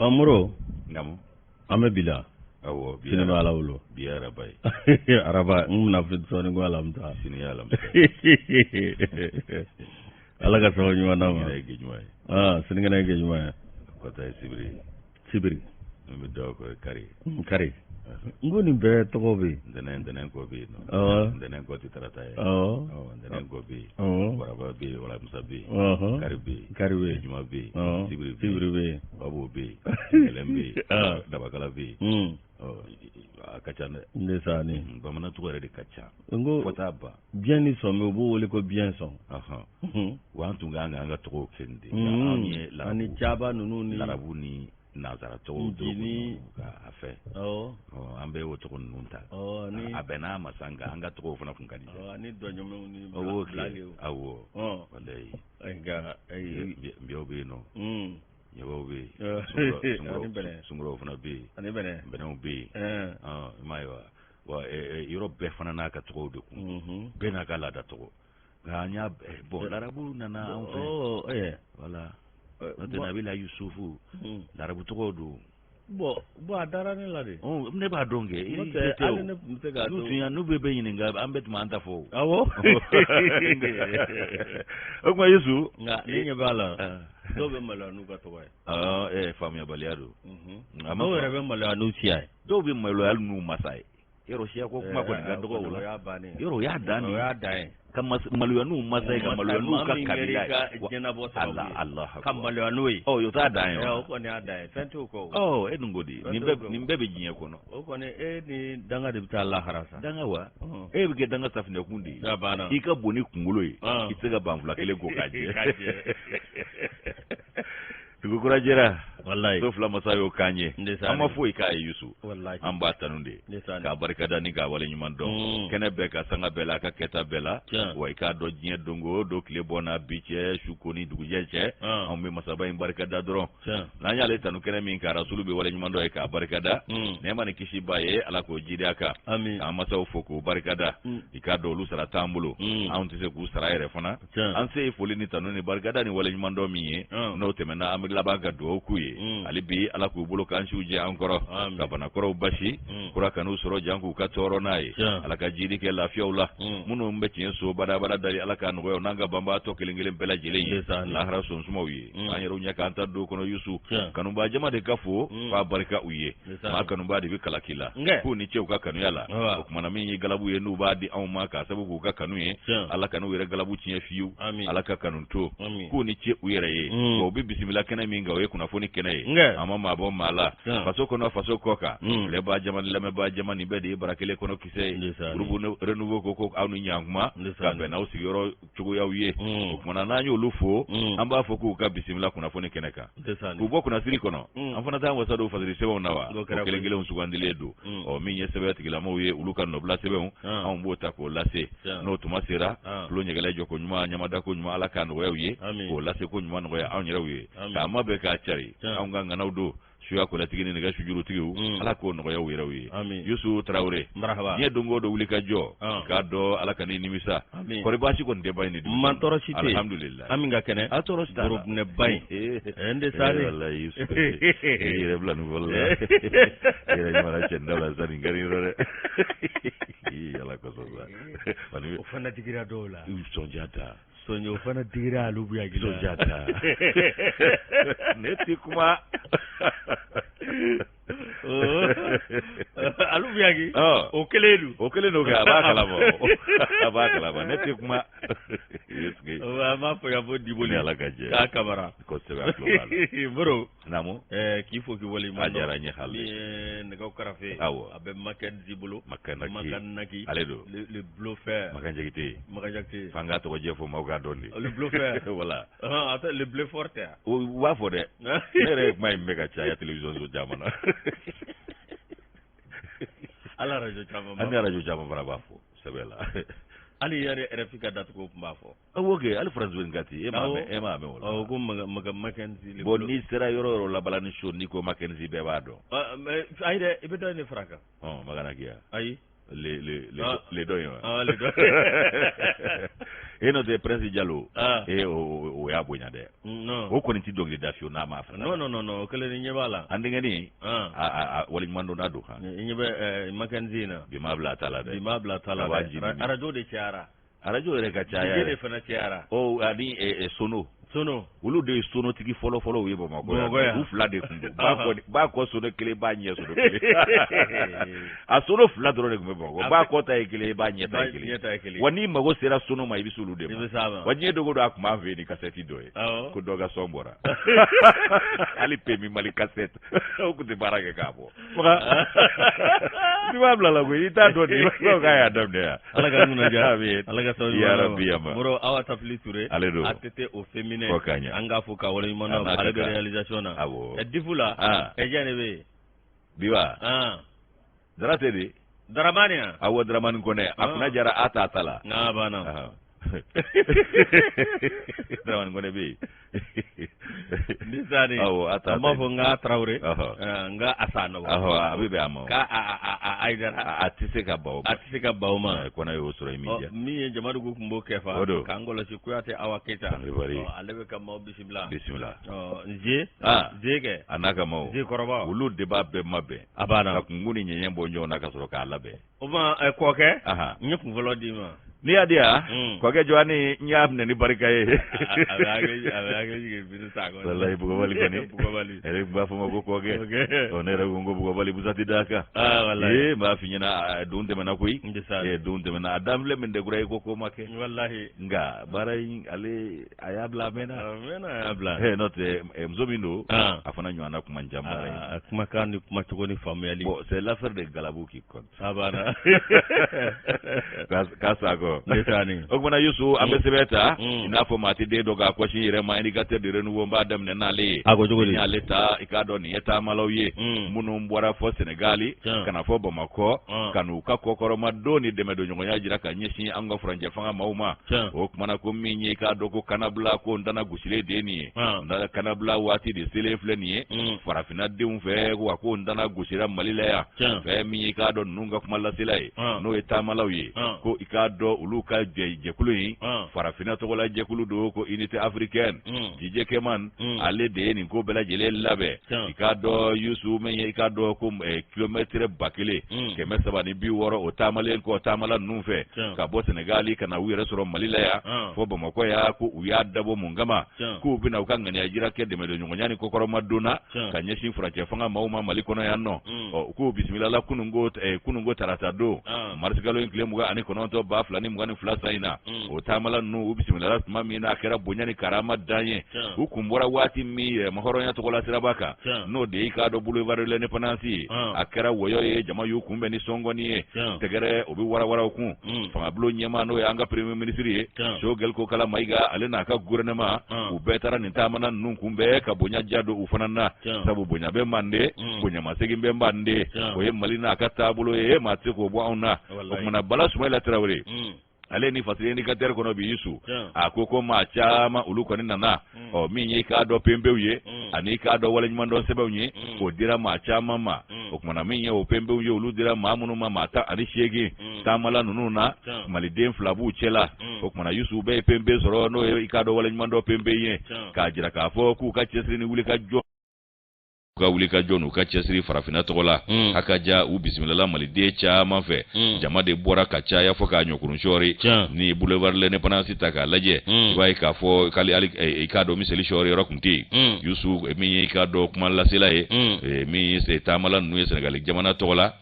Moro Naamu. An bɛ bi la. Awɔ, bi Sini bɛ Ala bolo. Bi ye araba ye. Araba, n bɛna sɔɔni ko alamisa. Sini ye alamisa. Ala ka sababu ɲuman d'an ma. Sinikɛnɛ ye gejuma ye. Aa, sinikɛnɛ ye gejuma ye. Kɔta ye sibiri ye. Sibiri. Min bɛ dɔw kɔ ye kari. Kari. N ko nin bɛɛ tɔgɔ bɛ yen. Ntɛnɛn ntɛnɛn kɔ bɛ yen nɔ. Ntɛnɛn kɔ tɛ tarata ye. Ntɛnɛn kɔ bɛ yen. Waraba bɛ yen, walamisa bɛ yen. Kari bɛ yen. Kari bɛ yen. Juma bɛ yen. Sibiri bɛ yen. Sibiri bɛ yen. Babo bɛ yen. Kɛlɛn bɛ yen. Dabakala bɛ yen. A ka ca dɛ. Ndesanni. Bamanan tɔgɔ yɛrɛ de ka ca. N ko fo t'a ban. Biɲɛ ni sɔn bɛ u b'o wele ko biɲɛ sɔn. Wa an tun kan k'an ka tɔgɔw kɛ nin de ye. Anw ye ani caba ninnu ni. Larabu ni nanzara tɔgɔw dɔrɔn ka a fɛ. An bɛɛ y'o tɔgɔ ninnu ta. A bɛnna an ma sa, nka an ka tɔgɔw fana tun ka di. Ani dɔɲɔmɛw ni bilakew. Awɔ. Walayi. Nka nbiyaw bɛ yen nɔ. Ɲɛbaw bɛ yen. Sunguraw fana bɛ yen. Ani bɛnɛ. Bɛnɛw bɛ yen. I m'a ye wa. Wa yɔrɔ bɛɛ fana n'a ka tɔgɔw de kun. Bɛɛ n'a ka laada tɔgɔ. Nka an y'a bɔn larabu nana anw fɛ. Wala. N'o tɛ Nabila Yusufu larabu tɔgɔw don. Bon bon, a dara ne la de. Ne b'a dɔn kɛ. N'o tɛ hali ne tun bɛ se k'a dɔn. N'u tun y'an n'u bɛɛ bɛ ɲininka an bɛɛ tun b'an ta fɔ. Awɔ. O tuma Yusu. Nka ne ɲɛ b'a la dɔw bɛ maloya n'u ka tɔgɔ ye. Faamuyabaliya don. Dɔw yɛrɛ bɛ maloya n'u siya ye. Dɔw bɛ maloya hali n'u masa ye. Yɔrɔ siya ko kuma kɔni ka dɔgɔ o la. Yɔrɔ o y'a dan de ye. O y'a dan ye. Ka maloya n'u masa ye, ka maloya n'u ka kabila ye. Diɲɛnabɔ sababu ye. Allah ka maloya n'o ye. Ɔ, o t'a dan ye wa? O kɔni y'a dan ye, fɛn t'o kɔ. Ɔ, e dun ko di? Nin bɛɛ bɛ diɲɛ kɔnɔ. O kɔni e ni danga de bɛ taa lahara sa. Danga wa? E bɛ kɛ danga safinɛkun de ye. A banna. I ka bon ni kunkolo ye. I tɛ se ka banfula kelen ko k'a jɛ. Dugu kura jɛra. Walayi. So fila masa y'o k'an ye. An ma foyi k'a ye Yusu. Walayi. An b'a tanu de. K'a barikada ni k'a waleɲuman dɔn. Kɛnɛ bɛɛ ka sanga bɛɛ la, a ka kɛta bɛɛ la. Wa i k'a dɔn diɲɛ don o don tile bɔ n'a bi cɛ, su ko ni dugujɛ cɛ. Anw bɛ masaba in barikada dɔrɔn. N'an y'ale tanu kɛnɛ min kan, Rasulu bɛ waleɲuman dɔn ye k'a barikada. Nɛɛma ni kisi b'a ye, Ala k'o jidi a kan. K'an masaw fo k'o barikada. I k'a dɔn olu sara t'an bolo. Anw tɛ se k'u sara yɛrɛ fana. An se ye foli ni tanu ni barikada ni waleɲuman dɔn min ye, n'o tɛmɛna an bɛ laban ka dugawu k'u ye. Hali bi Ala k'u bolo k'an siw jɛ an kɔrɔ, ka banakɔrɔw basi, kura kan'u sɔrɔ jan k'u ka tɔɔrɔ n'a ye. Ala ka jidi kɛ lafiyaw la. Minnu bɛ tiɲɛ so badabada dali, Ala k'a nɔgɔya n'an ka banbaatɔ kelen kelen bɛɛ lajɛlen ye. Lahara sonsumaw ye. An yɛrɛw ɲɛ k'an ta don kɔnɔ Yusu. Kanubaa jama de ka fo k'a barika u ye. Maa kanubaa de bɛ kalaki la. K'u ni ce u ka kanuya la. O kumana min ye galabu ye n'u b'a di anw ma k'a sababu k'u ka kanu ye. Ala kan'u yɛrɛ galabu tiɲɛ fiyewu. Ala ka kanu to. K'u ni ce u yɛrɛ ye. Wa u bɛ bisimila kɛnɛ min kan, o ye kunnafoni kɛnɛ ye. An ma maa bɔ maa la. Faso kɔnɔ, faso kɔ kan. Filɛbaa jama ni lamɛnbaa jama, nin bɛɛ de ye bara kelen kɔnɔ kisɛ ye. Groupe Renouveau ko aw ni ɲankuma ka bɛn n'aw sigiyɔrɔ cogoyaw ye. O kumana n'an y'olu fo, an b'a fɔ k'u ka bisimila kunnafoni kɛnɛ kan. K'u bɔ kunnasiri kɔnɔ, an fana t'an wasa don fasiri sɛbɛnw na wa? O kelen kelenw sugandilen don. Ɔ, min ye sɛbɛn tigilamaw ye, olu ka nɔbila sɛbɛnw, anw b'o ta k'o lase. N'o tuma sera, tulo ɲɛgɛlɛ jɔ ko ɲuman, ɲamada ko ɲuman, Ala k'a nɔgɔya u ye, k'o lase ko ɲuman nɔgɔya anw yɛrɛw ye. K'a mabɛn k'a cari, anw ka ŋanaw don. Suya kɔlɛtigi ni nɛgɛ sujurutigiw, Ala k'o nɔgɔya u yɛrɛw ye. Yusu Tarawele, diɲɛ don o don wuli ka jɔ, k'a dɔn Ala ka n'i nimisa. Kɔri baasi kɔni tɛ ba in ni dugu. Man tɔɔrɔ si tɛ yen. Alhamdulillah. An min ka kɛnɛ. A tɔɔrɔ si t'a la. Gorobinɛ ba in. N de sari. Walayi Yusu. I yɛrɛ bila nin fɔlɔ la. I yɛrɛ ɲuman cɛ da la sisan, nin kɛra yɔrɔ dɛ. Ii Ala kosɔn sa. O fana digira dɔw la. Sɔnja ta. Sɔnja o fana digira alu buyagi la. Sɔnja ta. Ne ti kuma. Alu buyagi. O kelen don. O kelen don kɛ, a b'a kalama. A b'a kalama. Ne ti kuma. An b'a fɔ yan fo Diboli. Ni Ala ka jɛ. K'a kamara. Kosɛbɛ, a tulo b'a la. Moro. Naamu. K'i fo k'i waleɲuman dɔn. A diyara n ye hali. Min ye nɛgɛw karafe. Awɔ. A bɛ Makenzi bolo. Makanaki. Makanaki. Ale don. Le bluffeur. Makan Jakite. Makan Jakite. F'an k'a tɔgɔ jɛ fɔ maaw k'a dɔn de. Le bluffeur. Voilà. A tɛ le bluffeur tɛ wa? U b'a fɔ dɛ. Ne yɛrɛ ye kuma in mɛn ka caya télévision so caman na. Hali arajo caman b'a fɔ. Hali arajo caman fana b'a fɔ sɛbɛ la. Hali yɛrɛ RFI ka datugu tun b'a fɔ. Awɔ kɛ, hali France 24 e m'a mɛn, e m'a mɛn o la. Awɔ, ko Makenzi. Bon, n'i sera yɔrɔ o yɔrɔ la balani so, n'i ko Makenzi bɛɛ b'a dɔn. Ayi dɛ, i bɛ dɔ in de fara a kan. Ɔ, Makanaki ya. Ayi. Le dɔ in wa e n'o tɛ Prince Jalo e o y'a bonya dɛ. O kɔni tɛ dɔnkili da fiyewu n'a m'a fasa. Non non non o kelen ni ɲɛ b'a la. An denkɛnin a waleɲuman dɔnna don kan. I ɲɛ bɛ Mackenzie na. Bi m'a bila a ta la dɛ. Bi m'a bila a ta la dɛ. Arajo de cayara. Arajo yɛrɛ ka caya. DJ de fana cayara. Ɔ ani sono. Sono. Olu de ye sonotigi fɔlɔ-fɔlɔw ye Bamakɔ yan. U fila de tun don. Ba kɔ sono kelen, ba ɲɛ sono kelen. A sono fila dɔrɔn de tun bɛ Bamakɔ. Ba kɔ ta ye kelen ye, ba ɲɛ ta ye kelen. Wa n'i mago sera sono ma, i bɛ se olu de ma. I bɛ s'a ma. Wa diɲɛ don o don a tun b'an fɛ yen ni kasɛti dɔ ye. Ko dɔ ka son bɔra. Hali PMU Mali kasɛti o tun tɛ baara kɛ k'a bɔ. N'i b'a bila la koyi, i t'a dɔn de, i b'a fɔ k'a y'a daminɛ yan. Ala ka kunna diya. Ala ka sababu ɲuman d'an ma. Ya rabi. Moro Awa Tafili Ture. Ale don. ATT au féminin. Fo k'a ɲɛ. An k'a fo k'a waleɲuman dɔn. Ale bɛ réalisation na. Awɔ. Ɛ Difu la. Ɛ jɛn de bɛ yen. Bi wa. Dara tɛ de. Daramani yan. Awɔ Daramani Kɔnɛ. A kunna jara a ta ta la. N'a banna. Daramani Kɔnɛ bɛ yen. Nisani. Awɔ a ta. An b'a fɔ n ka Tarawele. N ka a sa nɔgɔ. Awɔ a bɛ bɛn a ma. K'a a Ayidara. A tɛ se ka ban o ma. A tɛ se ka ban o ma. Kɔnɛ y'o sɔrɔ i min diya. Min ye Jamadugu tun b'o kɛ fa. O don. K'an kɔlɔsi Kuyate Awa Keyita. Sangare. Ale bɛ ka maaw bisimila. Bisimila. Nze. Nze kɛ. A n'a ka maaw. Nze kɔrɔba. Olu de b'a bɛɛ mabɛn. A banna. Ka kungo ni ɲɛɲɛ bɔ ɲɔgɔn na ka sɔrɔ k'a labɛn. O ma kɔkɛ. N ye kun fɔlɔ d'i ma. N'i y'a di yan kɔkɛ Jɔhani n y'a minɛ ni barika ye. A bɛ hakili jigin Bintu Sakɔ la. Walahi Bugabali kɔni. Bugabali. Yɛrɛ tun b'a fɔ ma ko kɔkɛ. Ɔ ne yɛrɛ ko n ko Bugabali busa tɛ d'a kan. Walahi. Ee n b'a f'i ɲɛna don tɛmɛna koyi. Don tɛmɛna a danfilɛ min tɛ kura ye ko ko ma kɛ. Walahi. Nka baara in ale a y'a bila a mɛnna. A mɛnna a y'a bila. N'o tɛ muso min don. A fana ɲɔgɔnna kuma jan baara in. A kumakan ni kumacogo ni faamuyali. Bon c'est l'affaire de Galabu qui compte. A banna. K'a sakɔ. Ndesani. O kumana Yusu an bɛ sɛbɛn ta. I n'a fɔ maa tɛ den dɔn k'a kɔsi i yɛrɛ ma indicateur de renouveau n b'a daminɛ n'ale ye. A ko cogo di? N y'ale ta i k'a dɔn nin ye taamalaw ye. Minnu bɔra fɔ Senegali. Ka na fɔ Bamakɔ. Ka n'u ka kɔkɔrɔmadon ni dɛmɛdonɲɔgɔnya jira ka ɲɛsin an ka furancɛ fanga maaw ma. O kumana ko min ye i k'a dɔn ko kanabila ko n dana gosilen de ye nin ye. Kanabila waati de selen filɛ nin ye. Farafinna denw fɛ wa ko n dana gosira Mali la yan. Fɛn min ye i k'a dɔn ninnu ka kuma lasela ye n'o ye taamalaw ye ko i k'a dɔn olu ka jɛkulu in farafinna tɔgɔla jɛkulu don ko unité africaine Didier Keman ale de ye nin ko bɛɛ lajɛlen labɛn i k'a dɔn Yusu min ye i k'a dɔn ko kilomɛtɛrɛ 1360 o taamalen kɔ taamala ninnu fɛ ka bɔ Senegali ka na u yɛrɛ sɔrɔ Mali la yan fɔ Bamakɔ yan ko u y'a dabɔ mun kama k'u bɛna u ka ŋaniya jira kɛ dɛmɛdonɲɔgɔnya ni kɔkɔrɔmadon na ka ɲɛsin furancɛ fanga maaw ma Mali kɔnɔ yan nɔ ɔ k'u bisimilala kununko tarata don marisikalo in tile 29 2022 san in na o taamala ninnu u bisimilala tuma min na a kɛra bonya ni karama dan ye u kun bɔra waati min yɛrɛmahɔrɔnya tɔgɔla siraba kan n'o de y'i k'a dɔn boulevard de l'indépendance ye a kɛra wɔyɔ ye jama y'u kunbɛn ni sɔngɔni ye tɛgɛrɛ o bɛ warawara u kun fangabulon ɲɛmaa n'o ye an ka premier ministre ye Choguel Kokala Mayiga ale n'a ka gouvernement u bɛɛ taara nin taamana ninnu kunbɛn ka bonya ja don u fana na sabu bonya bɛ mande bonyamasegin bɛ mande o ye Mali n'a ka taabolo ye maa tɛ se k'o bɔ anw na o kumana Bala Sumayila Tarawele ale ni fasiri indicateur kɔnɔ bi Yusu a ko maa caman olu kɔni nana ɔ min ye i k'a dɔn penpew ye ani i k'a dɔn waleɲumandɔn sɛbɛnw ye k'o dira maa caman ma o kumana min ye o penpew ye olu dira maa minnu ma maa 18 taamala ninnu na maliden 2 b'u cɛla o kumana Yusu bɛɛ ye penpe sɔrɔ n'o ye i k'a dɔn waleɲumandɔn penpe ye k'a jira k'a fɔ k'u ka cɛsiri ni wulikajɔ ka wuli ka jɔ n'u ka cɛsiri farafinna tɔgɔ la a ka ja u bisimilala maliden caman fɛ jama de bɔra ka caya fɔ k'a ɲɔkurun sɔɔri ni boulevard l'indépendance ta k'a lajɛ i b'a ye k'a fɔ k'ale hali i k'a dɔn miseli sɔɔri yɔrɔ tun tɛ yen Yusu min ye i k'a dɔn kuma lasela ye min ye taamala ninnu ye Senegali jamana tɔgɔ la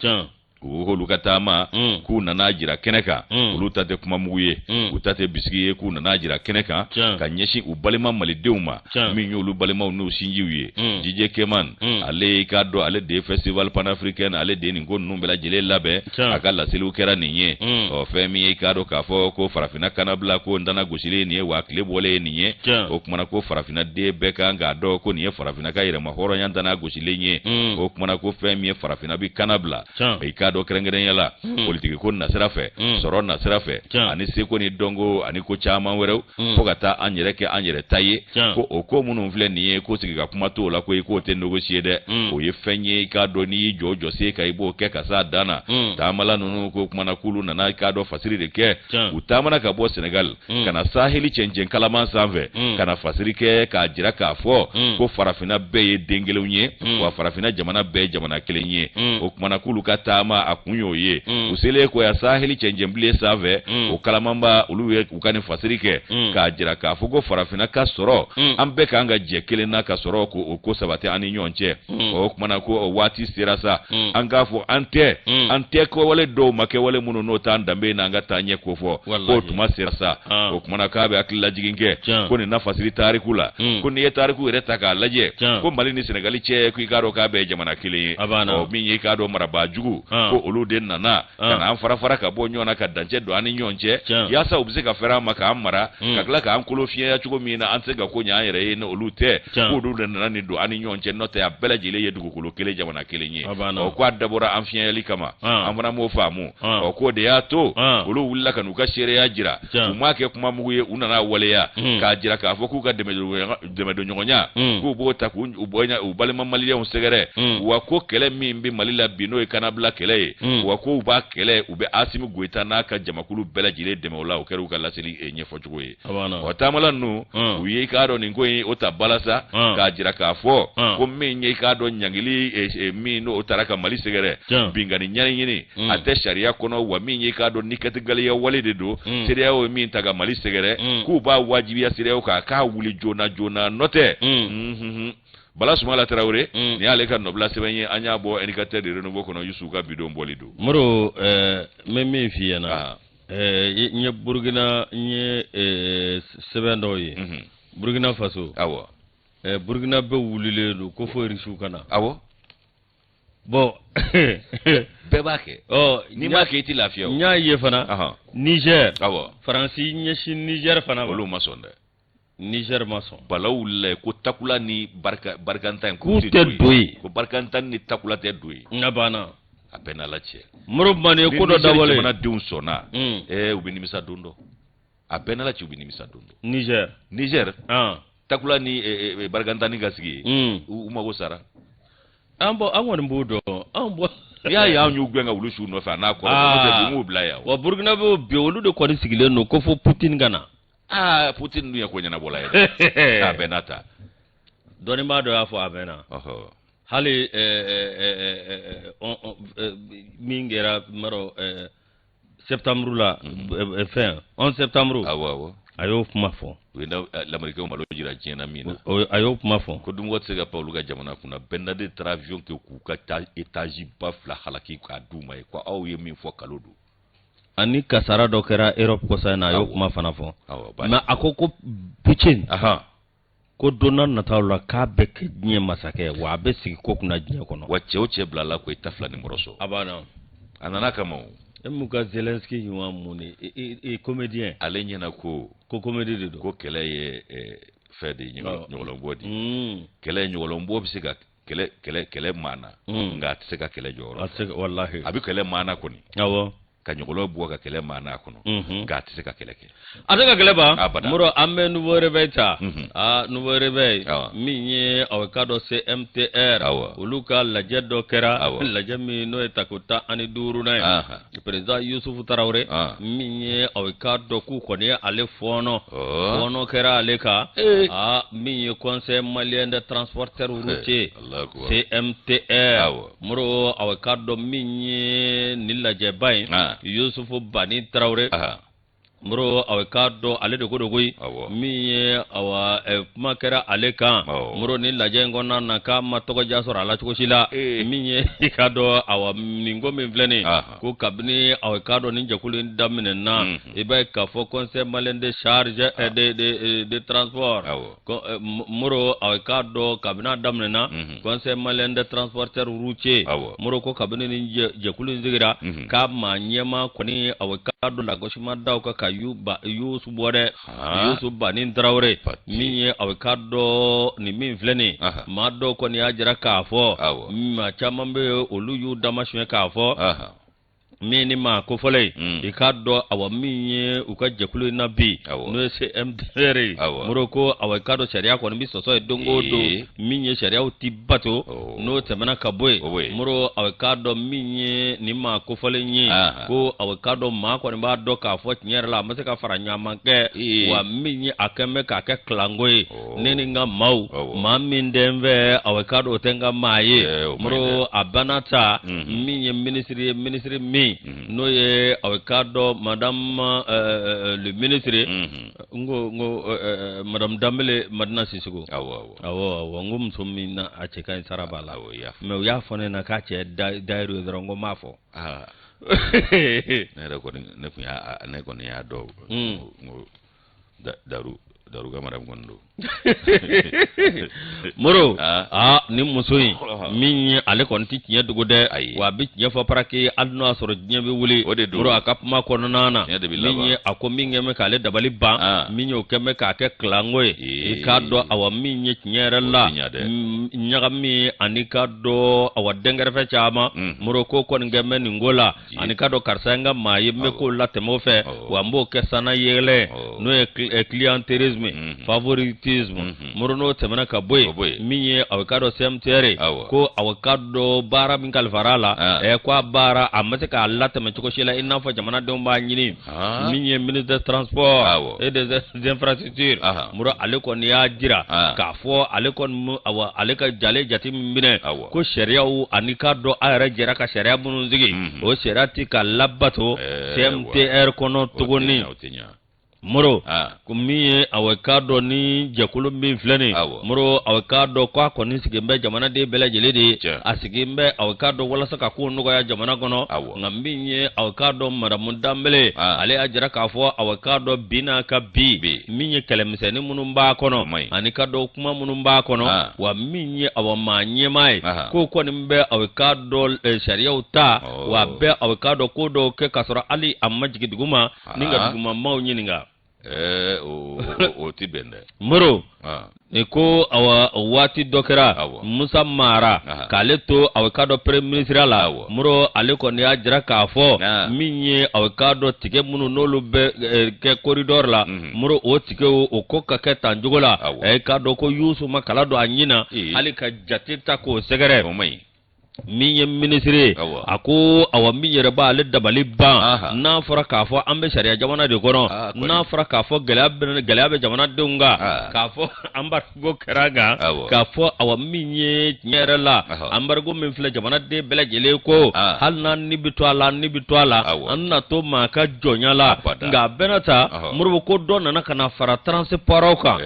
u k'olu ka taama k'u nana jira kɛnɛ kan olu ta tɛ kuma mugu ye u ta tɛ bisigi ye k'u nana jira kɛnɛ kan ka ɲɛsin u balima malidenw ma min y'olu balimaw n'u sinjiw ye Didier Keman ale k'a dɔn ale de ye festival panafricain ale de ye nin ko ninnu bɛɛ lajɛlen labɛn a ka laseliw kɛra nin ye ɔ fɛn min ye k'a dɔn k'a fɔ ko farafinna kanabila ko ntana gosilen nin ye wa tile bɔlen ye nin ye o kumana ko farafinna den bɛɛ kan k'a dɔn ko nin ye farafinna ka yɛrɛma hɔrɔnya ntana gosilen ye o kumana ko fɛn min ye farafinna bi kana bila i k'a dɔn kɛrɛnkɛrɛnya la politiki ko nasira fɛ, sɔrɔ nasira fɛ, ani seko ni dɔnko ani ko caman wɛrɛw, fo ka taa an yɛrɛ kɛ an yɛrɛ ta ye. Ko o ko minnu filɛ nin ye, ko sigi ka kuma t'o la, ko i k'o tɛ négocier dɛ. O ye fɛn ye, i k'a dɔn n'i y'i jɔ jɔsen kan, i b'o kɛ ka s'a dan na. Taamala ninnu ko kumana k'olu nana, i k'a dɔn, fasiri de kɛ. U taamana ka bɔ Senegal ka na saheli cɛncɛn kalaman sanfɛ ka na fasiri kɛ k'a jira k'a fɔ ko farafinna bɛɛ ye den kelenw ye, wa farafinna jamana bɛɛ ye jamana kelen ye. O kumana k'olu ka taama a kun y'o ye. U selen ko ya saheli cɛncɛnbilen sanfɛ, o kalamanba, olu ye u ka nin fasiri kɛ k'a jira k'a fɔ ko farafinna ka sɔrɔ, an bɛɛ k'an ka jɛ kelen na ka sɔrɔ k'o ko sabati an ni ɲɔgɔn cɛ. O kumana ko o waati sera sa, an k'a fɔ an tɛ kɛwale dɔw ma, kɛwale minnu n'o t'an danbe n'an ka taa ɲɛ ko fɔ, k'o tuma sera sa. O kumana k'a bɛ hakililajigin kɛ ko nin na fasiri tariku la, ko n'i ye tariku yɛrɛ ta k'a lajɛ, ko Mali ni Senegali cɛ, ko i k'a dɔn k'a bɛɛ ye jamana kelen ye. Ɔ min ye, i k'a dɔn, marabaa jugu, ko olu de nana ka na an fara fara ka bɔ ɲɔgɔn na, ka dancɛ don an ni ɲɔgɔn cɛ, yaasa u bɛ se ka fɛrɛ an ma k'an mara, ka tila k'an kolo fiɲɛya cogo min na an tɛ se ka ko ɲɛ an yɛrɛ ye ni olu tɛ. K'olu de nana nin don an ni ɲɔgɔn cɛ, n'o tɛ a bɛɛ lajɛlen ye dugukolo kelen, jamana kelen ye. Ɔ k'a dabɔra an fiɲɛyali kama, an fana m'o faamu. Ɔ k'o de y'a to olu wulila ka n'u ka seereya jira. U m'a kɛ kuma mugu ye, u nana waleya k'a jira k'a fɔ k'u ka dɛmɛdonɲɔgɔnya, k'u b'o ta k'u u balima maliyɛnw sɛgɛrɛ. Wa ko kɛlɛ min bɛ Mali la bi, n'o ye kanabila kɛlɛ ye, wa k'u b'a kɛlɛ, u bɛ Asimi Goyita n'a ka jamakulu bɛɛ lajɛlen dɛmɛ o la. O kɛra u ka laseli ɲɛfɔcogo ye. Ɔ taamala ninnu, u ye, i k'a dɔn, nin ko in o ta balasa k'a jira k'a fɔ ko min ye, i k'a dɔn, ɲangili min n'o taara ka Mali sɛgɛrɛ, binkanni ɲɛɲini, a tɛ sariya kɔnɔ. Wa min ye, i k'a dɔn, nikɛtigaliya wale de don, CEDEAO ye min ta ka Mali sɛgɛrɛ, k'u b'a wajibiya CEDEAO kan k'a wuli joona joona, n'o tɛ. Bala Sumala Tarawele, nin y'ale ka nɔbila sɛbɛn ye, an y'a bɔ Indicateur de Renouveau kɔnɔ. Yusu ka bidon bɔli don. Moro, n bɛ min f'i ɲɛna, n ye Burukina, n ye sɛbɛn dɔw ye Burukina Faso. Burukina bɛɛ wulilen don ko fo Irisiw ka na. Bon. Bɛɛ b'a kɛ. Ɔ n'i m'a kɛ, i tɛ lafiya o. N y'a ye fana Niger. Faransi ɲɛsin Niger fana ma. Olu ma sɔn dɛ. Niger ma sɔn. Balaw wulila ko takula ni barika Barkhane in k'u tɛ don yen. Ko Barkhane ni takula tɛ don yen. N ka banna. A bɛɛ n'Ala cɛ. Moro, nin ye ko dɔ dabɔlen. Ni jamanadenw sɔnna, u bɛ nimisa don dɔ. A bɛɛ n'Ala cɛ, u bɛ nimisa don dɔ. Niger. Niger. Takula ni Barkhane ka sigi yen, u mago sara. An bɔ, an kɔni b'o dɔn, an bɔ. N'i y'a ye anw y'u gɛn ka wulu su nɔfɛ, a n'a kɔrɔ, n'o tɛ bi m'u bila yan. Wa Burukina bɛ bi, olu de kɔni sigilen don ko fo Putin ka na. Aa, Putin dun ye ko ɲɛnabɔla ye dɛ. A bɛɛ n'a ta. Dɔnnibaa dɔ y'a fɔ a mɛnna. Hali min kɛra n septembre la, fɛn 11 septembre. Awɔ awɔ. A y'o kuma fɔ. U ye lamɛrikɛnw malo jira diɲɛ na min na. A y'o kuma fɔ. Ko dunmɔgɔ tɛ se ka pan olu ka jamana kunna. Ben Laden taara avion kɛ k'u ka taa étage ba fila halaki k'a d'u ma ye, ko aw ye min fɔ, kalo don. Ani kasara dɔ kɛra Europe kɔsa in na, a y'o kuma fana fɔ. Mais a ko ko Putin, ko don n'a nataw la, k'a bɛ kɛ diɲɛ masakɛ, wa a bɛ sigi ko kunna diɲɛ kɔnɔ. Wa cɛ o cɛ bilala ko i ta fila ni mɔrɔ sɔrɔ. A banna. A nana kama o. E mun ka Zelensky ɲuman mun de e comédien. Ale ɲɛna ko. Ko comédie de don. Ko kɛlɛ ye fɛn de ye, ɲɔgɔlɔnbɔ de ye. Kɛlɛ, ɲɔgɔlɔnbɔ bɛ se ka kɛlɛ maana, nka a tɛ se ka kɛlɛ jɔyɔrɔ. A tɛ se ka, walahi. A bɛ kɛlɛ maana kɔni. Ka ɲɔgɔlɔn bɔ ka kɛlɛ maana kɔnɔ, nka a tɛ se ka kɛlɛ kɛ. A tɛ ka kɛlɛ ban. Moro, an bɛ Nouveau Réveil ta. Aa, Nouveau Réveil min ye, aw ka dɔn, CMTR, olu ka lajɛ dɔ kɛra, lajɛ min n'o ye tako 15nan ye. Président Yusufu Tarawele min ye, aw ka dɔn k'u kɔni ye ale fɔɔnɔ, fɔɔnɔ kɛra ale kan. Aa, min ye Conseil malien des transporteurs routiers, CMTR, Moro, aw ka dɔn min ye nin lajɛba in, Yusufu Bani Tarawele, Moro, aw k'a dɔn ale de ko don koyi. Min ye, awa, kuma kɛra ale kan, Moro, ni lajɛ in kɔnɔna na, k'a ma tɔgɔdiya sɔrɔ a la cogo si la. Min ye, i k'a dɔn, awa, nin ko min filɛ nin, ko kabini aw k'a dɔn nin jɛkulu in daminɛna, i b'a ye k'a fɔ Conseil malien de charge de transport, Moro, aw k'a dɔn kabini a daminɛna, Conseil malien de transporteurs routiers, Moro, ko kabini nin jɛkulu in sigira, k'a maa ɲɛmaa kɔni, aw k'a dɔn, lagosi ma da o kan ka Yusu bɔ dɛ. Yusu Bani Tarawele min ye, aw k'a dɔn nin min filɛ nin, maa dɔw kɔni y'a jira k'a fɔ, maa caman bɛ olu y'u damasiyɛn k'a fɔ. Min ni maa kofɔlen ye, i k'a dɔn awa min ye u ka jɛkulu in na bi, n'o ye CMDR ye, Moro ko awa i k'a dɔn sariya kɔni bɛ sɔsɔ ye don o don, min ye sariyaw ti bato. N'o tɛmɛna ka bɔ yen, Moro, awa i k'a dɔn min ye nin maa kofɔlen ye, ko awa i k'a dɔn maa kɔni b'a dɔn k'a fɔ tiɲɛ yɛrɛ la a ma se ka fara ɲɔgɔn kɛ, wa min ye a kɛn bɛ k'a kɛ kilanko ye, ne ni n ka maaw, maa min tɛ n fɛ, awa i k'a dɔn o tɛ n ka maa ye. Moro, a banna ta min ye minisiri ye, minisiri min n'o ye awa i k'a dɔn madame le ministre, n ko madame Danbele Madina Sisoko. Awɔ awɔ, n ko muso min na a cɛ ka ɲi, sara b'a la, mais u y'a fɔ ne na k'a cɛ dayiru ye dɔrɔn, n ko n m'a fɔ. Ne yɛrɛ kɔni, ne kun y'a ne kɔni y'a dɔn, n ko daru daru ka madame kɔni don. Moro, aa, ni muso in min ye, ale kɔni tɛ tiɲɛ dogo dɛ. Ayi. Wa a bɛ tiɲɛ fɔ parake, hali n'o y'a sɔrɔ diɲɛ bɛ wuli. O de don. Moro, a ka kuma kɔnɔna na, Tiɲɛ de bɛ min laban. ye, a ko min kɛn bɛ k'ale dabali ban, min ye o kɛn bɛ k'a kɛ kilanko ye, i k'a dɔn awa min ye tiɲɛ yɛrɛ O la, tɛ ɲa dɛ. Ɲagami ani ka dɔn awa dɛnkɛrɛfɛ caman, Moro, ko kɔni kɛn bɛ nin ko la, ani ka dɔn karisa ye n ka maa ye, n bɛ kow latɛmɛ o fɛ, wa n b'o kɛ sanna yɛlɛ, n'o ye clientélisme, favoritisme. Moro, n'o tɛmɛna ka bɔ O bɔ yen, yen. min ye aw k'a dɔn CMTR, ko aw k'a dɔn baara min kalifara a la, ko a baara a ma se k'a latɛmɛ cogo si la i n'a fɔ jamanadenw b'a ɲini. Min ye ministre des transports et des infrastructures, Moro, ale kɔni y'a jira k'a fɔ ale kɔni awa ale ka jale jate min minɛ, ko sariyaw ani k'a dɔn a yɛrɛ jɛra ka sariya minnu sigi, o sariya ti ka labato CMTR kɔnɔ O tɛ tuguni. ɲa, o tɛ ɲa. Moro, ko min ye awa k'a dɔn ni jɛkulu min filɛ nin, Moro, awa k'a dɔn k'a kɔni sigilen bɛ jamanaden bɛɛ lajɛlen de ye, a sigilen bɛ awa k'a dɔn walasa ka kow nɔgɔya jamana kɔnɔ. Nka min ye awa k'a dɔn madamu Danbele, ale y'a jira k'a fɔ awa k'a dɔn bi n'a ka bi, min ye kɛlɛmisɛnnin minnu b'a kɔnɔ O man ɲi. ani ka dɔn kuma minnu b'a kɔnɔ, wa min ye awa maa ɲɛmaa ye, k'o kɔni bɛ awa k'a dɔn sariyaw ta, wa a bɛ awa k'a dɔn ko dɔw kɛ k'a sɔrɔ hali a ma jigin duguma ni ka dugumamaw ɲininka. O tɛ bɛn dɛ. Moro, ni ko awa waati dɔ kɛra, Musa Mara k'ale to awa k'a dɔn premier ministre la, Moro, ale kɔni y'a jira k'a fɔ min ye awa k'a dɔn tigɛ minnu n'olu bɛ kɛ corridor la, Moro, o tigɛw o ko ka kɛ tan cogo la, k'a dɔn ko Yusu ma kala don a ɲin na hali ka jate ta k'o sɛgɛrɛ. O man ɲi. Min ye minisiri ye, a ko awa min yɛrɛ b'ale dabali ban, n'a fɔra k'a fɔ an bɛ sariya jamana de kɔnɔ, Kɔni. n'a fɔra k'a fɔ gɛlɛya bɛ jamanadenw kan, k'a fɔ embargo kɛra an kan, k'a fɔ awa min ye tiɲɛ yɛrɛ la, embargo min filɛ, jamanaden bɛɛ lajɛlen ko hali n'an ni bɛ to a la, an ni bɛ to a la, an tɛna to maa ka jɔnya la. Abada. Nka a bɛɛ n'a ta, Moribo, ko dɔ nana ka na fara transport kan,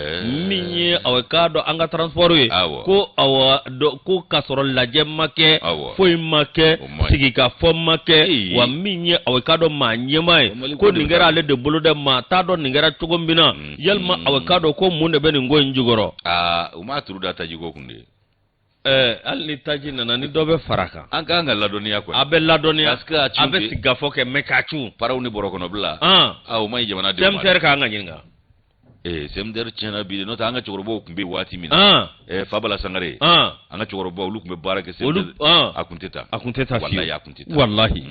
min ye awa k'a dɔn an ka transport ye, ko awa dɔ ko k'a sɔrɔ lajɛ ma kɛ, foyi ma kɛ, O man ɲi. sigikafɔ ma kɛ, wa min ye awa k'a dɔn maa ɲɛmaa ye, O Mali ko ko de nin bɛ kɛra taa. ale de bolo dɛ, maa t'a dɔn nin kɛra cogo min na, yalima awa k'a dɔn ko mun de bɛ nin ko in jukɔrɔ. Aa, u m'a turu da tajiko kun de. Hali ni taji nana, ni dɔ bɛ fara a kan, An k'an ka ladɔnniya kɔni. A bɛ ladɔnniya. Parce que a a cun bɛ tɛ. sigikafɔ kɛ mɛ k'a cun. Paraw ni bɔrɔkɔnɔbila. O man ɲi jamanadenw ma dɛ. CMTR k'an ka ɲininka. CMDR tiɲɛna bi de, n'o tɛ an ka cɛkɔrɔbaw tun bɛ yen waati min na. Fabala Sangare. An ka cɛkɔrɔbaw, olu tun bɛ baara kɛ Olu CMDR. A kun tɛ taa. A kun tɛ taa fiyewu. Walahi, a kun tɛ taa. Walahi.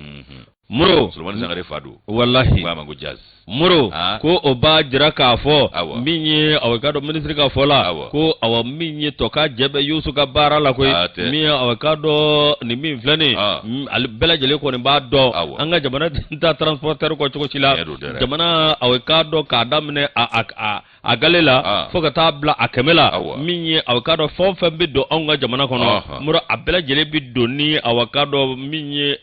Moro. Solomani Sangare fa don. Walahi. N ko a ma ko Jazz. Moro, ko o b'a jira k'a fɔ min ye awa k'a dɔn minisiri ka fɔ la, ko awa min ye tɔ ka jɛ bɛ Yusu ka baara la koyi, Ah, tɛ. min ye awa k'a dɔn nin min filɛ nin ye, ale bɛɛ lajɛlen kɔni b'a dɔn an ka jamana tɛ transporteur kɔ cogo si la. Tiɲɛ don dɛ. Jamana awa k'a dɔn k'a daminɛ a gale la fo ka taa bila a kɛmɛ la, min ye awa k'a dɔn fɛn o fɛn bɛ don anw ka jamana kɔnɔ, Moro, a bɛɛ lajɛlen bɛ don ni awa k'a dɔn min ye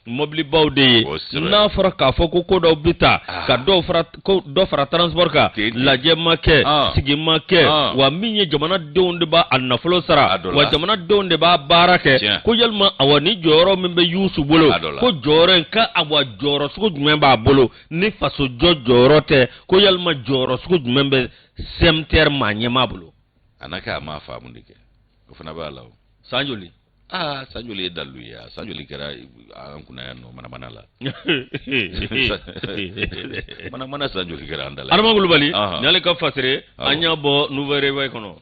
mɔbilibaw de ye. N'a fɔra k'a fɔ ko ko dɔw bɛ ta ka dɔw fara, ko dɔ fara transport kan, Ten, ten. lajɛ ma kɛ, sigi ma kɛ, wa min ye jamanadenw de b'a a nafolo sara, A dɔ la. wa jamanadenw de b'a baara kɛ, ko yalima awa ni jɔyɔrɔ min bɛ Yusu bolo, A dɔ la. ko jɔyɔrɔ in ka awa jɔyɔrɔ sugu jumɛn b'a bolo ni fasojɔ jɔyɔrɔ tɛ, ko yalima jɔyɔrɔ sugu jumɛn bɛ CMTR maa ɲɛmaa bolo? A n'a kɛ a m'a faamu de kɛ. O fana b'a la o. San joli? Aa, san joli ye dalilu ye? San joli kɛra an kunna yan nɔ manamana la. Manamana san joli kɛra an da la. Adama Kulubali, nin y'ale ka fasire, an y'a bɔ Nouveau Réveil kɔnɔ.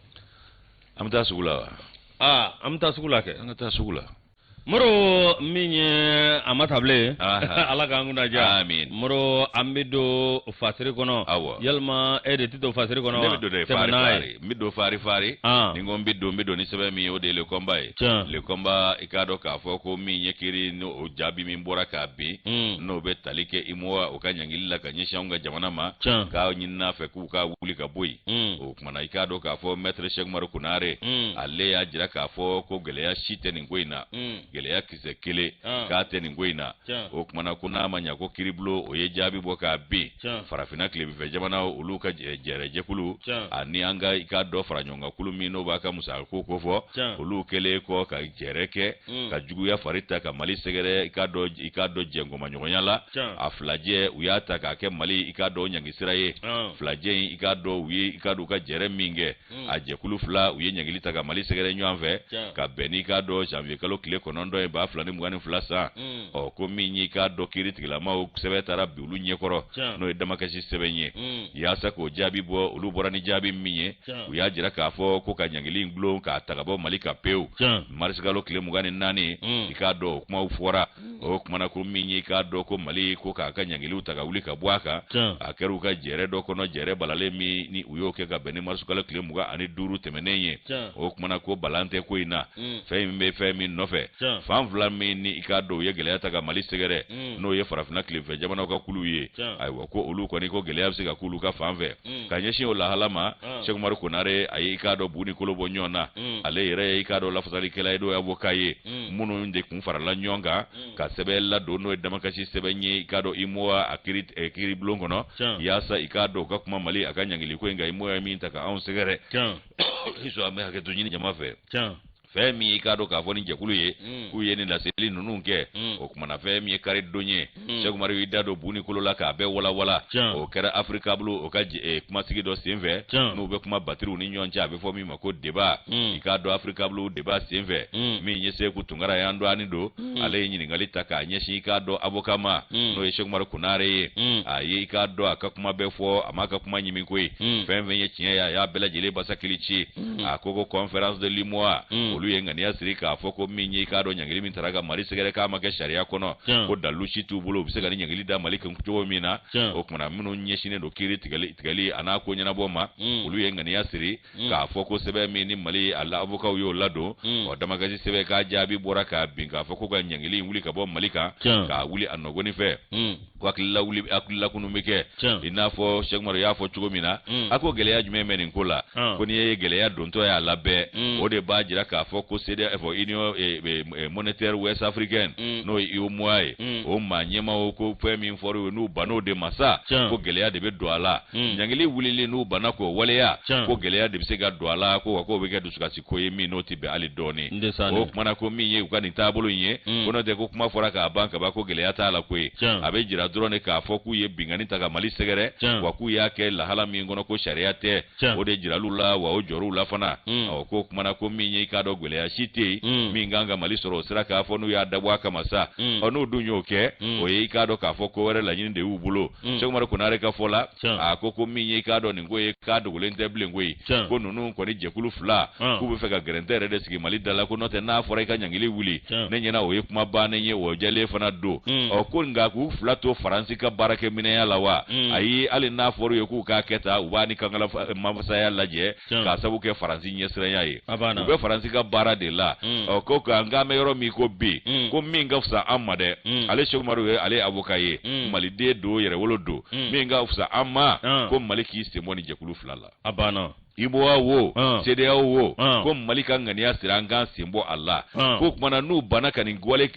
An bɛ taa sugu la wa? Aa, an bɛ taa sugu la kɛ. An ka taa sugu la. Moro, min ye a ma ta bilen, Ala k'an kunna diya. Amin. Moro, an bɛ don fasiri kɔnɔ. Yalima e de tɛ don fasiri kɔnɔ wa? Ne bɛ don dɛ, fari fari. N bɛ don fari fari. Ni n ko n bɛ don, n bɛ don ni sɛbɛn min ye, o de ye Le Combat ye. Le Combat, i k'a dɔn k'a fɔ ko min ye kiiri n'o jaabi min bɔra k'a bin, n'o bɛ tali kɛ UEMOA o ka ɲangili la ka ɲɛsin anw ka jamana ma, k'a ɲinina fɛ k'u ka wuli ka bɔ yen. O kumana, i k'a dɔn k'a fɔ Maître Cheikh Umaru Konare, ale y'a jira k'a fɔ ko gɛlɛya si tɛ nin ko in na, gɛlɛya kisɛ kelen k'a tɛ nin ko in na. O kumana ko n'a ma ɲa ko kiiribulon o ye jaabi bɔ k'a bin, farafinna tilebinfɛ jamana olu ka jɛrɛjɛkulu ani an ka, i k'a dɔn, fara ɲɔgɔnkankulu min n'o b'a ka musakako kofɔ, olu kɛlen kɔ ka jɛrɛ kɛ ka juguya fari ta ka Mali sɛgɛrɛ, i k'a dɔn jɛnkɔmaɲɔgɔnya la, a filajɛ u y'a ta k'a kɛ Mali, i k'a dɔn, ɲangisira ye. Filajɛ in, i k'a dɔn, u ye, i k'a dɔn, u ka jɛrɛ min kɛ, a jɛkulu fila u ye ɲangili ta ka Mali sɛgɛrɛ ɲɔgɔn fɛ ka bɛn n'i k'a dɔn janvier kalo tile 9 ye 2022 san. Ɔ, ko min y'i k'a dɔn kiiri tigilamaw sɛbɛn taara bi olu ɲɛkɔrɔ, n'o ye damakasi sɛbɛn ye, yaasa k'o jaabi bɔ. Olu bɔra ni jaabi min ye, u y'a jira k'a fɔ ko ka ɲangili in gulon k'a ta ka bɔ Mali ka pewu marisikalo tile 24. I k'a dɔn o kumaw fɔra. O kumana ko min ye, i k'a dɔn ko Mali ko k'a ka ɲangiliw ta ka wuli ka bɔ a kan, a kɛra u ka jɛrɛ dɔ kɔnɔ, jɛrɛ balalen min ni u y'o kɛ ka bɛn ni marisikalo tile 25 tɛmɛnen ye. O kumana ko balan tɛ ko in na, fɛn min bɛ fɛn min nɔfɛ, fan fila min ni i k'a dɔn u ye gɛlɛya ta ka Mali sɛgɛrɛ, n'o ye farafinna tilefɛ jamanaw ka kulu ye, ayiwa, ko olu kɔni ko gɛlɛya bɛ se ka k'olu ka fan fɛ ka ɲɛsin o lahala ma. Cheikh Umaru Konare, a ye, i k'a dɔn, bu ni kolo bɔ ɲɔgɔn na. Ale yɛrɛ ye, i k'a dɔn, lafasalikɛla ye, n'o ye avocat ye, minnu de kun farala ɲɔgɔn kan ka sɛbɛn ladon, n'o ye damakasi sɛbɛn ye, i k'a dɔn, UEMOA a kiiri bulon kɔnɔ, yaasa i k'a dɔn u ka kuma Mali a ka ɲangili ko in kan, UEMOA min ta ka anw sɛgɛrɛ. An bɛ hakɛto ɲini jama fɛ. Fɛn min ye, i k'a dɔn k'a fɔ ni jɛkulu ye k'u ye nin laseli ninnu kɛ, o kumana fɛn min ye kari don ye, Cheikh Umaru y'i da don bu ni kolo la k'a bɛɛ walawala. O kɛra Afirika bolo o ka kumasigi dɔ senfɛ, n'u bɛ kuma batiriw ni ɲɔgɔn cɛ, a bɛ fɔ min ma ko débat. I k'a dɔn Afirika bolo débat senfɛ, min ye Seku Tunkara y'an dɔɔni don, ale ye ɲininkali ta k'a ɲɛsin, i k'a dɔn, avocat ma, n'o ye Cheikh Umaru Konare ye. A ye, i k'a dɔn, a ka kuma bɛɛ fɔ, a m'a ka kuma ɲimi koyi. Fɛn fɛn ye tiɲɛ ye, a y'a bɛɛ lajɛlen basakili ci. A ko ko conférence de l'UEMOA, olu ye ŋaniya siri k'a fɔ ko min ye, i k'a dɔn, ɲangili min taara ka Mali sɛgɛrɛ k'a ma kɛ sariya kɔnɔ, ko dalilu si t'u bolo u bɛ se ka ni ɲangili da Mali kan cogo min na. O kumana minnu ɲɛsinnen don kiiri tigɛli a n'a ko ɲɛnabɔ ma, olu ye ŋaniya siri k'a fɔ ko sɛbɛn min ni Mali a la avocat y'o ladon, ɔ, damakasi sɛbɛn k'a jaabi bɔra k'a bin k'a fɔ ko ka ɲangili in wuli ka bɔ Mali kan, k'a wuli a nɔgɔni fɛ, ko hakilila wuli, hakilila kunun bɛ kɛ. I n'a fɔ Cheikh Umaru y'a fɔ cogo min na, a ko gɛlɛya jumɛn bɛ nin ko la? Ko n'i ye gɛlɛya dontɔ y'a la bɛɛ, o de b'a jira k'a fɔ ko CEDEAO fɔ Union monétaire ouest africaine, n'o ye UEMOA ye, o maa ɲɛmaaw ko fɛn min fɔra u ye, n'u bann'o de ma sa, ko gɛlɛya de bɛ don a la. Ɲangili wulili, n'u banna k'o waleya, ko gɛlɛya de bɛ se ka don a la, ko wa k'o bɛ kɛ dusukasi ko ye min n'o tɛ bɛn hali dɔɔni. O kumana ko min ye u ka nin taabolo in ye, ko n'o tɛ ko kuma fɔra k'a ban ka ban, ko gɛlɛya t'a la koyi. A bɛ jira dɔrɔn de k'a fɔ k'u ye binkanni ta ka Mali sɛgɛrɛ, wa k'u y'a kɛ lahala min kɔnɔ, ko sariya tɛ, o de jiral'u la, wa o jɔr'u la fana. Ɔ, ko kumana ko min ye, i k'a dɔn, gɛlɛya si tɛ yen min kan ka Mali sɔrɔ o sira k'a fɔ n'u y'a dabɔ a kama sa. Ɔ, n'u dun y'o kɛ, o ye, i k'a dɔn k'a fɔ ko wɛrɛ laɲini de y'u bolo. Cheikh Umaru Konare ka fɔ la, a ko ko min ye, i k'a dɔn, nin ko ye k'a dogolen tɛ bilen koyi, ko ninnu kɔni jɛkulu fila k'u bɛ fɛ ka gɛrɛntɛ yɛrɛ de sigi Mali da la, ko n'o tɛ n'a fɔra i ka ɲangili wuli, ne ɲɛna o ye kuma bannen ye, o jɛlen fana don. Ɔ, ko nka k'u fila to Faransi ka baarakɛminɛya la wa? Ayi, hali n'a fɔra u ye k'u k'a kɛ tan, u b'a ni kankala masaya lajɛ k'a sabu kɛ Faransi ɲɛsiranya ye, u bɛ Faransi ka baara de la. Ɔ, ko nka k'an bɛ yɔrɔ min ko bi, ko min ka fisa an ma dɛ, ale Cheikh Umaru ye, ale ye avocat ye, maliden don, yɛrɛwolo don, min ka fisa an ma, ko Mali k'i sen bɔ nin jɛkulu fila la. A banna. UEMOA wo, CEDEAO wo, ko Mali ka ŋaniya sira an k'an sen bɔ a la. Ko kumana n'u banna ka nin wale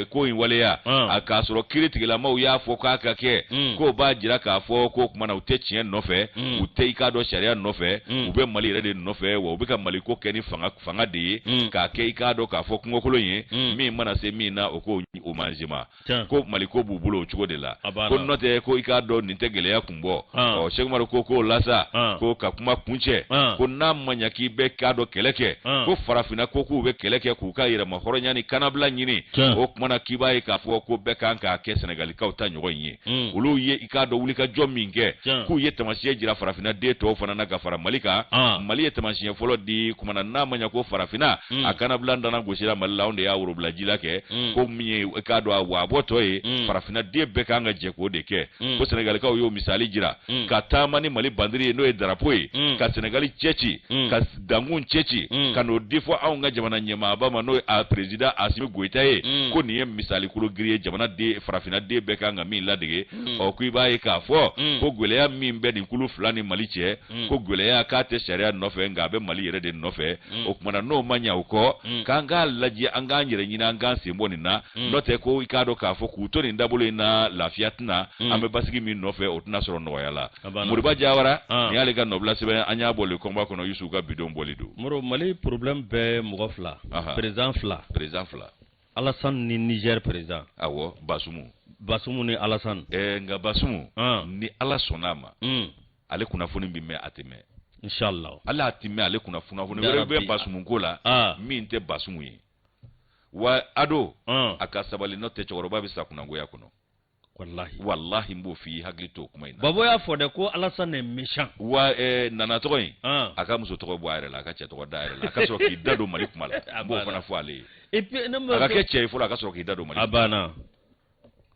ko in waleya, a k'a sɔrɔ kiiri tigilamaw y'a fɔ k'a ka kɛ, k'o b'a jira k'a fɔ ko kumana u tɛ tiɲɛ nɔfɛ, u tɛ, i k'a dɔn, sariya nɔfɛ, u bɛ Mali yɛrɛ de nɔfɛ, wa u bɛ ka Mali ko kɛ ni fanga de ye, k'a kɛ, i k'a dɔn k'a fɔ kungokolon ye min mana se min na, o k'o o manzima, ko Mali ko b'u bolo o cogo de la. Ko n'o tɛ ko i k'a dɔn nin tɛ gɛlɛya kun bɔ. Ɔ, Cheikh Umaru ko k'o la sa, ko ka kuma kuncɛ. Ko n'a ma ɲa k'i bɛ k'a dɔn kɛlɛ kɛ, ko farafinna ko k'u bɛ kɛlɛ kɛ k'u ka yɛrɛmahɔrɔnya ni kanabila ɲini, o tuma na k'i b'a ye k'a fɔ ko bɛɛ kan k'a kɛ Sɛnɛgalikaw ta ɲɔgɔn ye. Olu ye i k'a dɔn wulikajɔ min kɛ, k'u ye taamasiyɛn jira farafinna den tɔw fana na ka fara Mali kan. Mali ye taamasiyɛn fɔlɔ di kumana n'a ma ɲa ko farafinna a kanabila dana gosira Mali la, anw de y'a worobila ji la kɛ. Ko min ye i k'a dɔn a waabɔtɔ ye, farafinna den bɛɛ kan ka jɛ k'o de kɛ. Ko Sɛnɛgalikaw y'o misali jira ka taama ni Mali bandiri ye, n'o ye darapo ye, ka Sɛnɛgali cɛci, ka dankun cɛci, ka n'o di fɔ anw ka jamana ɲɛmaaba ma, n'o ye a président Asimi Goyita ye. Ko nin ye misali kolo giri ye, jamana den, farafinna den bɛɛ kan ka min ladege. Ɔ, ko i b'a ye k'a fɔ ko gɛlɛya min bɛ nin kulu fila ni Mali cɛ, ko gɛlɛya k'a tɛ sariya nɔfɛ, nka a bɛ Mali yɛrɛ de nɔfɛ. O tuma na n'o ma ɲɛ o kɔ, k'an k'a lajɛ, an k'an yɛrɛ ɲini, an k'an sen bɔ nin na. N'o tɛ, ko i k'a dɔn k'a fɔ k'u to nin dabolo in na, lafiya tɛna, an bɛ basigi min nɔfɛ, o tɛna sɔrɔ nɔgɔya la. Moriba Jawara, nin y'ale ka nɔbila sɛbɛn, an y'a bɔ Le Combat kɔnɔ. Yusu ka bidon bɔli don. Moro, Mali problème bɛɛ mɔgɔ fila, président fila. Président fila. Alassane ni Niger président. Awɔ, Basumu. Basumu ni Alassane. Nka Basumu, ni Ala sɔnna a ma, ale kunnafoni bɛ mɛn, a tɛ mɛn. Inshallah. Ala a tɛ mɛn, ale kunnafoni wɛrɛ bɛ Basumu ko la min tɛ Basumu ye. Wa ado, a ka sabali, n'o tɛ cɛkɔrɔba bɛ sa kunnangoya kɔnɔ. Wallahi. Wallahi, n b'o f'i ye, hakili to o kuma in na. Babo y'a fɔ dɛ ko Alassane est méchant. Wa Nana tɔgɔ in, a ka muso tɔgɔ bɔ a yɛrɛ la, a ka cɛ tɔgɔ da a yɛrɛ la, a ka sɔrɔ k'i da don Mali kuma la. N b'o fana fɔ ale ye. Et puis ne a ka kɛ cɛ ye fɔlɔ, a ka sɔrɔ k'i da don Mali. A banna.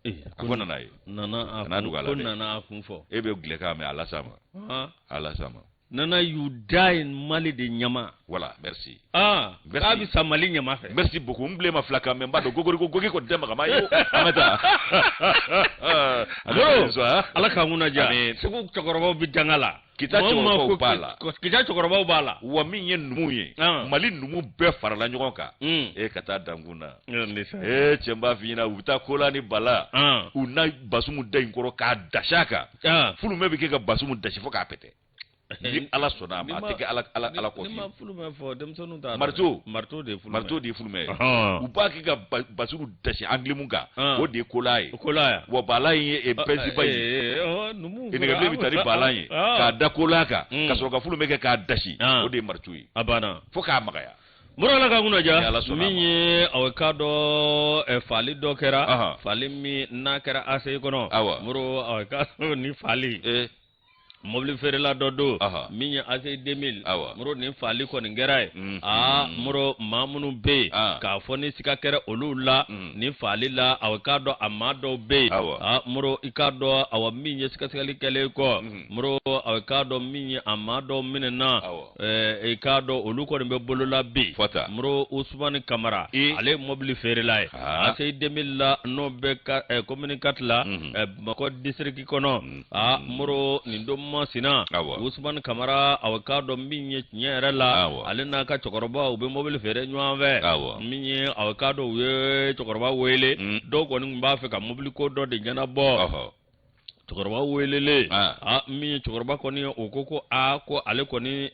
A ko Nana ye. Nana a ko Nana a kun fɔ. E bɛ gilɛ k'a mɛn, ala s'a ma. Ala s'a ma. Nana, you die in Mali de ɲama. Voilà, merci. Ah, k'a bɛ sa Mali ɲama fɛ. Merci beaucoup. N bilen ma fila kan mɛ, n b'a dɔn gogori ko gogi ko tɛ magama ye. An ka taa. Ala k'an kunna diya. Segu cɛkɔrɔbaw bɛ danga la. Kita cɛkɔrɔbaw b'a la. Kita cɛkɔrɔbaw b'a la. Wa min ye numu ye, Mali numu bɛɛ farala ɲɔgɔn kan. E ka taa dankun na. Ee cɛ, n b'a f'i ɲɛna, u bɛ taa kola ni bala. U na Basumu da in kɔrɔ k'a dasi a kan. Fulumɛ bɛ kɛ ka Basumu dasi fo k'a pɛtɛ. Ni Ala sɔnna a ma, a tɛ kɛ Ala Ala Ala kɔ. Ni ma fulumɛ fɔ, denmisɛnninw t'a dɔn. Marteau. Marteau de ye fulumɛ. Marteau de ye fulumɛ ye. U b'a kɛ ka Basiru dasi angle mun kan, o de ye kola ye. Kola ya. Wa bala in ye pɛnsiba ye. Nɛgɛbilen bɛ taa ni bala ye k'a da kola kan, ka sɔrɔ ka fulumɛ kɛ k'a dasi, o de ye marteau ye. A banna. Fo k'a magaya. Mura, Ala ka kunna diya. Min ye aw k'a dɔn, fali dɔ kɛra, fali min n'a kɛra ACI kɔnɔ. Moro, aw k'a dɔn ni fali, mobili feerela dɔ don min ye ACI 2000. Moro, nin fali kɔni kɛra ye. Aa Moro, maa minnu bɛ yen k'a fɔ ni siga kɛra olu la nin fali la, aw k'a dɔn a maa dɔw bɛ yen. Aa Moro, i k'a dɔn, awa, min ye sɛgɛsɛgɛli kɛlen kɔ, Moro, aw k'a dɔn min ye a maa dɔw minɛna, i k'a dɔn olu kɔni bɛ bolola bi. Moro, Usumani Kamara, ale ye mobili feerela ye ACI 2000 la, n'o bɛ commune 4 la, Bamakɔ district kɔnɔ. Aa Moro, nin don masina, Usumani Kamara, aw k'a dɔn min ye tiɲɛ yɛrɛ la, ale n'a ka cɛkɔrɔba, u bɛ mobili feere ɲɔgɔn fɛ. Min ye, aw k'a dɔn, u ye cɛkɔrɔba wele, dɔw kɔni tun b'a fɛ ka mobili ko dɔ de ɲɛnabɔ. Cɛkɔrɔba welelen, a min ye cɛkɔrɔba kɔni, o ko ko aa, ko ale kɔni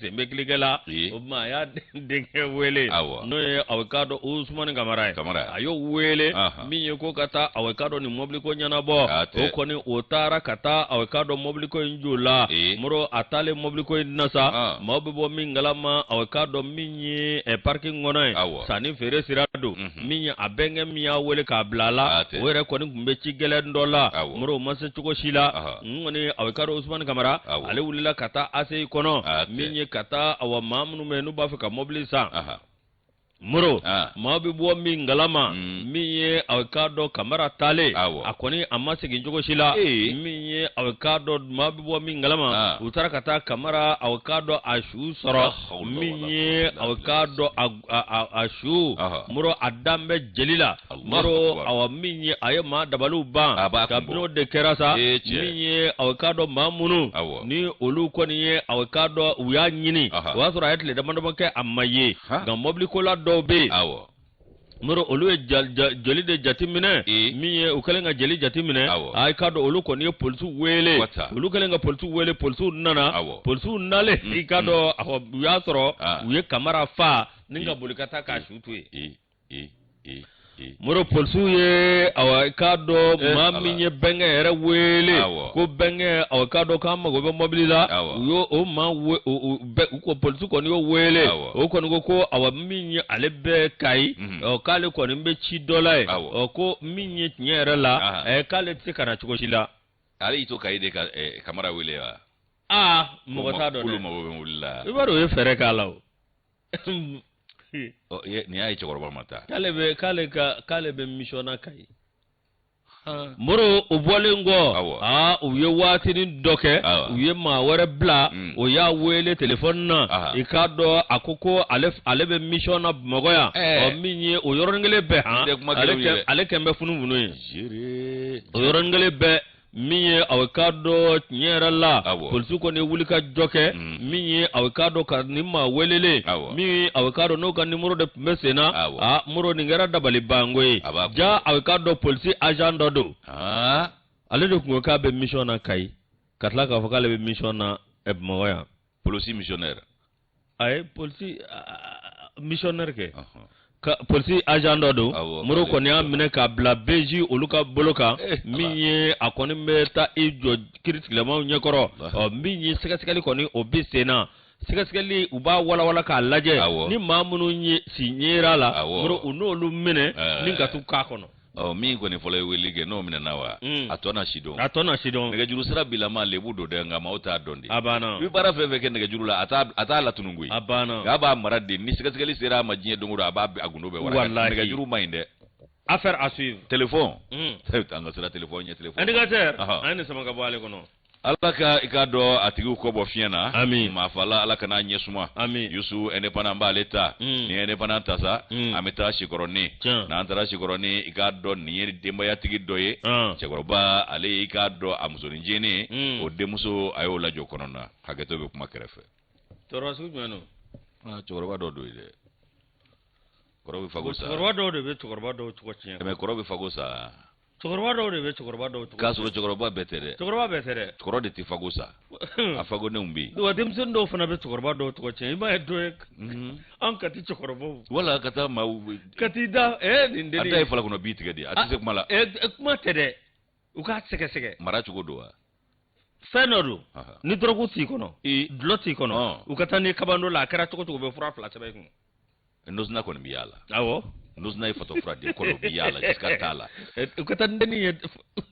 sen bɛ kilikɛ la. O tuma a y'a denkɛ wele, n'o ye, aw k'a dɔn, Usumani Kamara ye. A y'o wele, min ye ko ka taa, aw k'a dɔn, nin mobili ko ɲɛnabɔ. O kɔni, o taara ka taa, aw k'a dɔn, mobili ko in jɔ la. Moro, a taalen mobili ko in na sa, maaw bɛ bɔ min kalama, aw k'a dɔn, min ye parking kɔnɔ ye, sanni feere sira don. Min ye a bɛnkɛ min y'a wele k'a bila a la, o yɛrɛ kɔni tun bɛ ci gɛlɛn dɔ la. Moro, o ma se cogo si la. N kɔni, a k'a dɔn, Usumani Kamara, ale wulila ka taa ACI kɔnɔ, min ye ka taa, awa, maa minnu bɛ yen n'u b'a fɛ ka mobili san. Moro, maa bɛ bɔ min kalama, min ye, aw k'a dɔn, Kamara taalen, a kɔni a ma segin cogo si la. Min ye, aw k'a dɔn, maa bɛ bɔ min kalama, u taara ka taa Kamara, aw k'a dɔn, a su sɔrɔ. Min ye, aw k'a dɔn, a su, Moro, a dan bɛ jeli la. Moro, awa, min ye a ye maa dabaliw ban. Kabini o de kɛra sa, min ye, aw k'a dɔn, maa minnu ni olu kɔni ye, aw k'a dɔn, u y'a ɲini, o y'a sɔrɔ a ye tile dama dama kɛ a ma ye. Nka mɔbilikola dɔw bɛ yen, Moro, olu ye joli de jateminɛ. Min ye u kɛlen ka jeli jateminɛ, a k'a dɔn, olu kɔni ye polisiw wele. Olu kɛlen ka polisiw wele, polisiw nana. Polisiw nalen, i k'a dɔn, u y'a sɔrɔ u ye Kamara fa ni ka boli ka taa k'a su to yen. Moro polisiw ye awa i k'a dɔn eh, maa min ye bɛnkɛ yɛrɛ wele ko bɛnkɛ awa i k'a dɔn k'an mago bɛ mɔbili la u y'o o maa u ko polisi kɔni y'o wele o kɔni ko ko awa min ye ale bɛ Kayi mhm. ɔ k'ale kɔni bɛ ci dɔ la yen ɔ ko min ye tiɲɛ yɛrɛ la ɛ k'ale tɛ se ka na cogo si la. Ale y'i to Kayi de ka Kamara wele wa. Aa mɔgɔ t'a dɔn dɛ. K'olu mago bɛ mobili la. I b'a dɔn o ye fɛɛrɛ k'a la o. Ɔ nin y'a ye cɛkɔrɔba ma taa. K'ale bɛ k'ale ka k'ale bɛ mission na Kayi. Moro o bɔlen kɔ aa u ye waatinin dɔ kɛ u ye maa wɛrɛ bila mm. o y'a wele telefɔni na i k'a dɔn a ko ko ale ale bɛ mission na Bamakɔ yan ɔ min ye o yɔrɔnin kelen bɛɛ han ale kɛn bɛ funufunu ye o yɔrɔnin kelen bɛɛ min ye aw k'a dɔn tiɲɛ yɛrɛ la polisiw kɔni ye wulikajɔ kɛ mm. min ye aw k'a dɔn ka nin maa welelen min ye aw k'a dɔn n'o ka nimoro de tun bɛ sen na aa Moro nin kɛra dabalibanko ye ja aw k'a dɔn polisi agent dɔ don ale de tun ko k'a bɛ mission na Kayi ka tila k'a fɔ k'ale bɛ mission na Bamakɔ yan. Polisi missionnaire. A ye polisi missionnaire kɛ ka polisi agent dɔ don Moro kɔni y'a minɛ k'a bila BJ olu ka bolo kan eh, min ye a kɔni bɛ taa i jɔ kiritigɛlamaw ɲɛkɔrɔ ɔ min ye sɛgɛsɛgɛli kɔni o bɛ sen na sɛgɛsɛgɛli u b'a walawala k'a lajɛ ni maa minnu ye sen yera la Moro u n'olu minɛ eh. ni ka t'u k'a kɔnɔ Ɔ min kɔni fɔlɔ ye weleli kɛ n'o minɛna wa mm. a tɔ na sidɔn a tɔ na sidɔn nɛgɛjuru sira bilama lebu don dɛ nka maaw t'a dɔn de a banna i bɛ baara fɛn fɛn kɛ nɛgɛjuru la a t'a a t'a latunun koyi a banna nka a b'a mara de ni sɛgɛsɛgɛli sera a ma diɲɛ don o don a b'a a gundo bɛɛ waraka walahi nɛgɛjuru man ɲi dɛ affaire à suivre téléphone mm. an ka sira téléphone ɲɛ téléphone indicateur an ye nin sama ka bɔ ale kɔnɔ Ala ka i k'a dɔn a tigiw kɔ bɔ fiɲɛ na. Ami. Maafala Ala kan'a ɲɛ suma. Ami. Yusu indépendant b'ale ta. Mm. Ni indépendant ta sa. Mm. An bɛ taa Sikɔrɔni. Tiɲɛ. N'an taara Sikɔrɔni i k'a dɔn nin ye denbayatigi dɔ ye. Ah. Cɛkɔrɔba ale i k'a dɔn a musonin Mm. o denmuso a y'o lajɔ kɔnɔ na. Hakɛto bɛ kuma kɛrɛfɛ. Cɛkɔrɔba sugu jumɛn don? Ah, cɛkɔrɔba dɔ don dɛ. Kɔrɔ bɛ fago sa. Cɛkɔrɔba dɔw de bɛ cɛkɔrɔba dɔw tɔgɔ tiɲɛ. Mais kɔrɔ bɛ fago sa. Cɛkɔrɔba dɔw de bɛ cɛkɔrɔba dɔw tɔgɔ K'a sɔrɔ cɛkɔrɔba bɛɛ tɛ dɛ. Cɛkɔrɔba bɛɛ tɛ dɛ. Kɔrɔ de tɛ fago sa. A fagonenw bɛ yen. Wa denmisɛnnin dɔw fana bɛ cɛkɔrɔba dɔw tɔgɔ tiɲɛ. I m'a ye dɔ ye an Kati cɛkɔrɔbaw. Wala ka taa maaw. Ka t'i da ɛ nin dennin. A da ye falakɔnɔ bin tigɛ de a tɛ se kuma la. Ɛ kuma tɛ dɛ. U k'a sɛgɛsɛgɛ. Mara cogo don wa? Fɛn dɔ don. Ni dɔrɔgu t'i kɔnɔ. Dulɔ t'i kɔnɔ. U ka taa n'i kabando la a kɛra cogo cogo u bɛ fura fila sɛbɛn i kun. Nozina kɔni bɛ y'a la. Awɔ. Nozina ye fatɔ fura de ye kɔrɔ bɛ y'a la siga t'a la. U ka taa ni dennin ye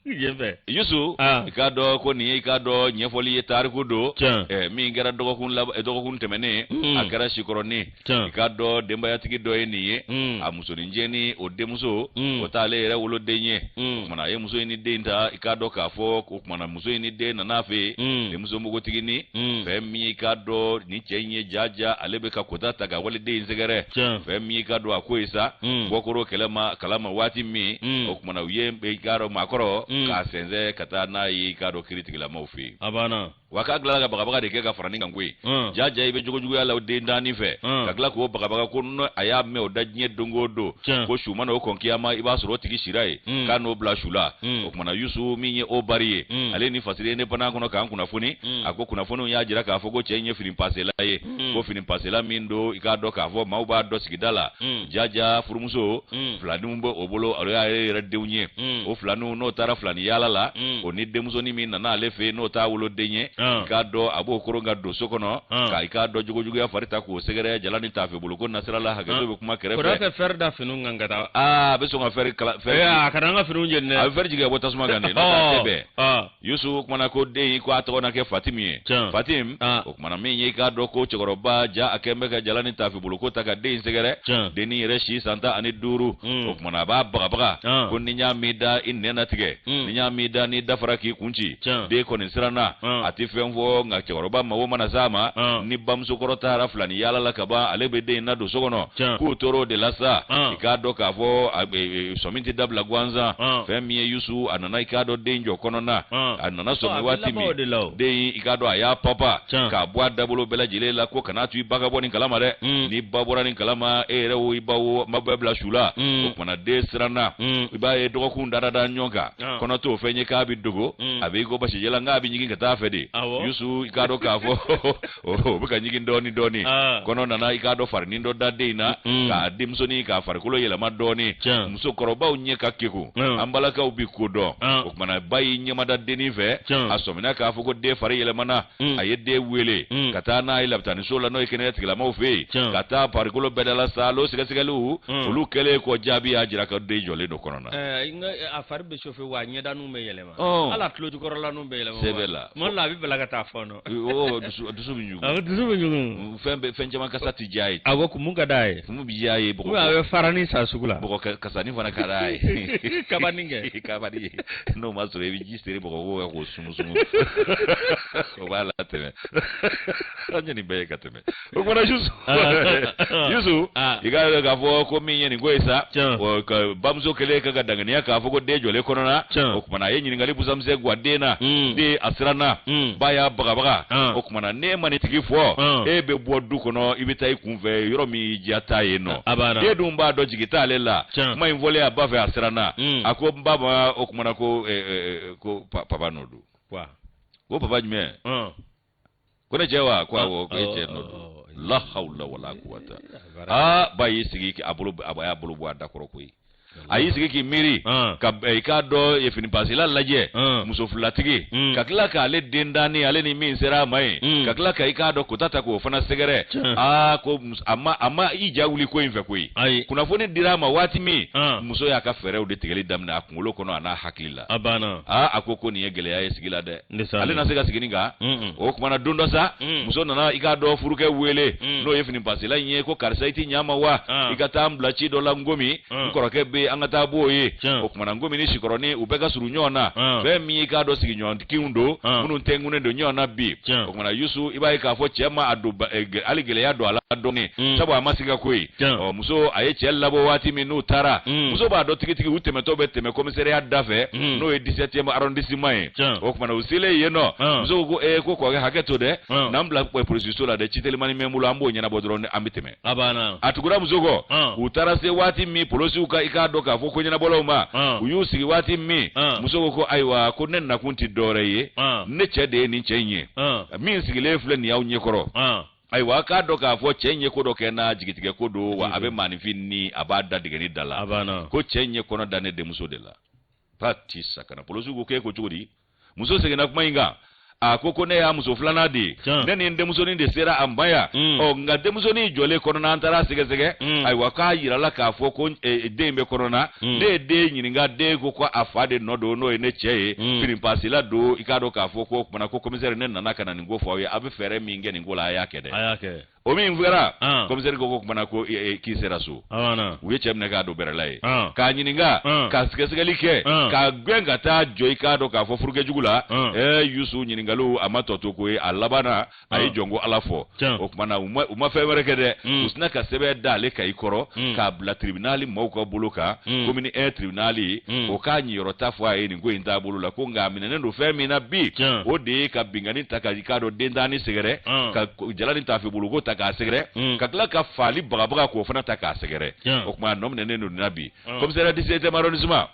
yen fɛ. Yusu. Ah. I k'a dɔn ko nin ye i k'a dɔn ɲɛfɔli ye tariku don. Tiɲɛ. Min kɛra dɔgɔkun laban dɔgɔkun tɛmɛnen. Mm. A kɛra Sikɔrɔni. Tiɲɛ. I k'a dɔn denbayatigi dɔ ye nin ye. Mm. A musoninncinin o denmuso. Mm. O t'ale yɛrɛ woloden ye. Mm. O kumana a ye muso in ni den ta i k'a dɔn k'a fɔ o kumana muso in ni den nana a fɛ yen. Mm. Denmuso npogotiginin. Mm. Fɛn min i k'a dɔn nin cɛ in ye jaja ale bɛ ka kota ta ka waliden in sɛgɛrɛ. Tiɲɛ. Fɛn min i k'a dɔn a ko ye sa. Mm. Bɔkoro kɛlɛ ma kalama waati min. Mm. O kumana u ye i k'a dɔn maakɔrɔ. Mm. K'a sɛnsɛn ka taa n'a ye i k'a dɔn kiiritigɛlamaw fɛ yen. A banna. Wa k'a tilala ka bagabaga de kɛ ka fara nin kan koyi. Mm. Jaja i bɛ jogojuguya la o den naani fɛ. Mm. Ka tila k'o bagabaga ko n'o a y'a mɛn o da diɲɛ don o don. Tiɲɛ. Ko su mana o kɔn kiyama i b'a sɔrɔ o tigi sira yen. Mm. K'a n'o bila su la. Mm. O kumana Yusu min ye o bari ye. Mm. Ale ni Fasiri indépendant kɔnɔ k'an kunnafoni. Mm. A ko kunnafoniw y'a jira k'a fɔ ko cɛ in ye fini pasela ye. Mm. Ko fini pasela min don i k'a dɔn k'a fɔ maaw b'a dɔn sigida la. Mm. Jaja furumuso. Mm. Filaninw bɛ o bolo o y'ale yɛrɛ denw ye. Mm. O filaninw n'o taara filani yaala la. Mm. O ni denmusonin min nana ale fɛ yen n'o t'a woloden ye. Ah. I k'a dɔn a b'o koron ka don so kɔnɔ. Ah. Ka i k'a dɔn jogojuguya fari ta k'o sɛgɛrɛ jala ni taafe boloko nasira la hakɛto bɛ kuma Kɔrɔ kɛrɛfɛ. tɛ fɛrɛ da finiw kan ka taa. Aa a bɛ sɔn ka fɛri kala fɛri. Ee a kana an ka finiw jeni dɛ. A bɛ fɛri jigin ka bɔ tasuma kan de n'o tɛ a tɛ bɛn. Ɔ. Yusu kumana ko den in ko a tɔgɔ na kɛ Fatim ye. Tiɲɛ. Fatim. Ah. O kumana min ye i k'a dɔn ko cɛkɔrɔba ja a kɛn bɛ ka jala ni taafe boloko ta ka den in sɛgɛrɛ. Tiɲɛ. Dennin yɛrɛ si san 15. Mm. O kumana a b'a bagabaga. Ah. Ko ni n y'a m'i da i nɛn na tigɛ. Mm. Ni n y'a m'i da n'i dafara k'i kun ci. Tiɲɛ. Den kɔni siranna. Ah. A tɛ fɛn fɔ nka cɛkɔrɔba mago mana s'a ma. Ah. Ni bamuso kɔrɔ taara filani yaala la ka ban ale bɛ den in nadon so kɔnɔ. Tiɲɛ. K'u tor'o de la sa. Ah. I k'a dɔn k'a fɔ sɔmi tɛ dabila gansan. Ah. Fɛn min ye Yusu a nana i k'a dɔn den jɔ kɔnɔ na. Ah. A nana Ɔ, sɔmi a bɛ waati laban o de min la o. den in i k'a dɔn a y'a papa Tiɲɛ. k'a bɔ a dabolo bɛɛ lajɛlen la ko kana to i ba ka bɔ nin kalama dɛ. Mm. Ni ba bɔra nin kalama e yɛrɛ wo i ba wo ma bɛɛ bila su la. Mm. O kumana den siranna. Mm. I b'a ye dɔgɔkun dada da ɲɔgɔn kan. Ah. Kɔnɔ t'o fɛn ye k'a bɛ dogo. Mm. A bɛ i ko basijɛla nk'a bɛ ɲigin ka taa fɛ de. Yusu, i k'a dɔn k'a fɔ o bɛ ka ɲigin dɔɔni dɔɔni. Kɔnɔ nana, i k'a dɔn, farinin dɔ da den in na k'a denmusonin k'a farikolo yɛlɛma dɔɔni. Musokɔrɔbaw ɲɛ ka kegun, an balakaw bi ko dɔn. O kumana ba y'i ɲɛmada dennin fɛ, a sɔmina k'a fɔ ko den fari yɛlɛmana. A ye den wele ka taa n'a ye labitaniso la, n'o ye kɛnɛya tigilamaw fɛ yen, ka taa farikolo bɛɛ dala saalo sɛgɛsɛgɛliw. Olu kɛlen kɔ, jaabi y'a jira ka den jɔlen don kɔnɔ na. A fari bɛ chauffer wa, a ɲɛdaniw bɛ yɛlɛma, hali a tulo jukɔrɔlaniw bɛ yɛlɛma. Sɛbɛ la. Tuma dɔ la a bɛ bala ka taa fɔɔnɔ. O dusu bɛ ɲugun. Awɔ, dusu bɛ ɲugun. Fɛn bɛɛ, fɛn caman kasa tɛ diya ye. Awɔ, mun ka d'a ye? Mun bɛ diya ye? Bɔgɔ. A bɛ farani san sugu la. Bɔgɔ kasani fana ka d'a ye. Kabani kɛ. Kabani, n'o ma sɔrɔ, i bɛ ji seri bɔgɔ ko kan k'o sumusumu, o b'a latɛmɛ. An ye nin bɛɛ ye ka tɛmɛ. O kumana Yusu, Yusu, i k'a dɔn k'a fɔ ko min ye nin ko ye sa, bamuso kɛlen ka danganiya k'a fɔ ko den jɔlen kɔnɔna. O kumana a ye ɲininkali busamisɛn gwa den na. Den a siranna, ba y'a bagabaga. O kumana n'e ma nin tigi fɔ, e bɛ bɔ du kɔnɔ, i bɛ taa i kunfɛ yɔrɔ min y'i diya, taa yen nɔ. Den dun b'a dɔn jigi t'ale la. Kuma in fɔlen a ba fɛ, a siranna, a ko n ba ma, o kumana ko papa nɔ don. Ko papa jumɛn? Ko ne cɛ wa? Ko awɔ, ko e cɛ nɔ don. La hawla wala quwwata. Aa, ba y'i sigi, a bolo, a y'a bolo bɔ a da kɔrɔ koyi. A y'i sigi k'i miiri ka i k'a dɔn fini pasila lajɛ, muso filatigi, ka tila k'ale den danni, ale ni min sera a ma yen, ka tila ka i k'a dɔn kota ta k'o fana sɛgɛrɛ. Aa, ko a ma i ja wuli ko in fɛ koyi. Kunnafoni dira a ma waati min, muso y'a ka fɛɛrɛw de tigɛli daminɛ a kunkolo kɔnɔ, a n'a hakili la. A banna. Aa, a ko nin ye gɛlɛya ye sigi la dɛ, ale na se ka sigi nin kan. O kumana don dɔ sa, muso nana i k'a dɔn furukɛ wele, n'o ye fini pasila in ye, ko karisa, i ti ɲa ma wa? I ka taa n bila ci dɔ la Ngomi, n kɔrɔkɛ bɛ yen, an ka taa b'o ye. O kumana Ngomi ni Sikɔrɔni, u bɛɛ ka surun ɲɔgɔn na, fɛn min i k'a dɔn sigiɲɔgɔn don minnu tɛnkunnen don ɲɔgɔn na bi. O kumana Yusu, i b'a ye k'a fɔ cɛ ma a don hali gɛlɛya don a la dɔɔni, sabu a ma siga ko ye. Ɔ, muso a ye cɛ labɔ waati min n'u taara, muso b'a dɔn tigitigi u tɛmɛtɔ bɛ tɛmɛ commissariat da fɛ, n'o ye 17e arrondissement ye. O kumana u selen yen nɔ, muso ko ee, ko kɔkɛ, hakɛ to dɛ, n'an bila polisiso la dɛ, ci telimani bɛ n bolo, an b'o ɲɛnabɔ dɔrɔn, an bɛ tɛmɛ. A banna. A tugura muso kɔ, u taara se waati min polisiw ka i k'a dɔn k'a fɔ ko ɲɛnabɔlaw ma, u y'u sigi waati min, muso ko ko ayiwa, ko ne nakun tɛ dɔwɛrɛ ye, ne cɛ de ye nin cɛ in ye min sigilen filɛ nin y'aw ɲɛkɔrɔ. Ayiwa, k'a dɔn k'a fɔ cɛ in ye ko dɔ kɛ n'a jigitigɛ ko don wa, a bɛ maaninfin ni a b'a da dingɛni da la. Ko cɛ in ye kɔnɔ da ne denmuso de la. Pati sakana, polisiw ko k'e ko cogo di? Muso seginna kuma in kan, a ko ko ne y'a muso filanan de ye, ne ni n denmusonin de sera a ma yan. Ɔ, nka denmusonin jɔlen kɔnɔna, an taara sɛgɛsɛgɛ. Ayiwa, k'a yirala k'a fɔ ko den bɛ kɔnɔna. Ne ye den ɲininka, den ko ko a fa de nɔ don, n'o ye ne cɛ ye, fini pasila don. I k'a dɔn k'a fɔ ko o kumana ko commissaire, ne nana ka na nin ko fɔ aw ye, a bɛ fɛɛrɛ min kɛ nin ko la, a y'a kɛ dɛ. A y'a kɛ. O min kɛra, commissaire ko ko kumana ko k'i sera so. U ye cɛ minɛ k'a don bɛrɛla ye, k'a ɲininka, ka sɛgɛsɛgɛli kɛ, k'a gɛn ka taa jɔ i k'a dɔn k'a fɔ furukɛ jugu la. Yusu, ɲininkaliw a ma tɔ to ko ye, a labanna a ye jɔn ko Ala fɔ. O kumana u ma fɛn wɛrɛ kɛ dɛ, u sina ka sɛbɛn da ale kayi kɔrɔ k'a bila tribunal maaw ka bolo kan, commune 1 tribunal. O k'a ɲiyɔrɔ ta fɔ a ye nin ko in taabolo la, ko nka a minɛnen don fɛn min na bi, o de ye ka binkanni ta ka i k'a dɔn dentanni sɛgɛrɛ, ka jala ni taafe boloko ta k'a sɛgɛrɛ, ka tila ka faali bagabaga k'o fana ta k'a sɛgɛrɛ. O tuma a nɔ minɛnen don nin na bi commissariat 17e arrondissement,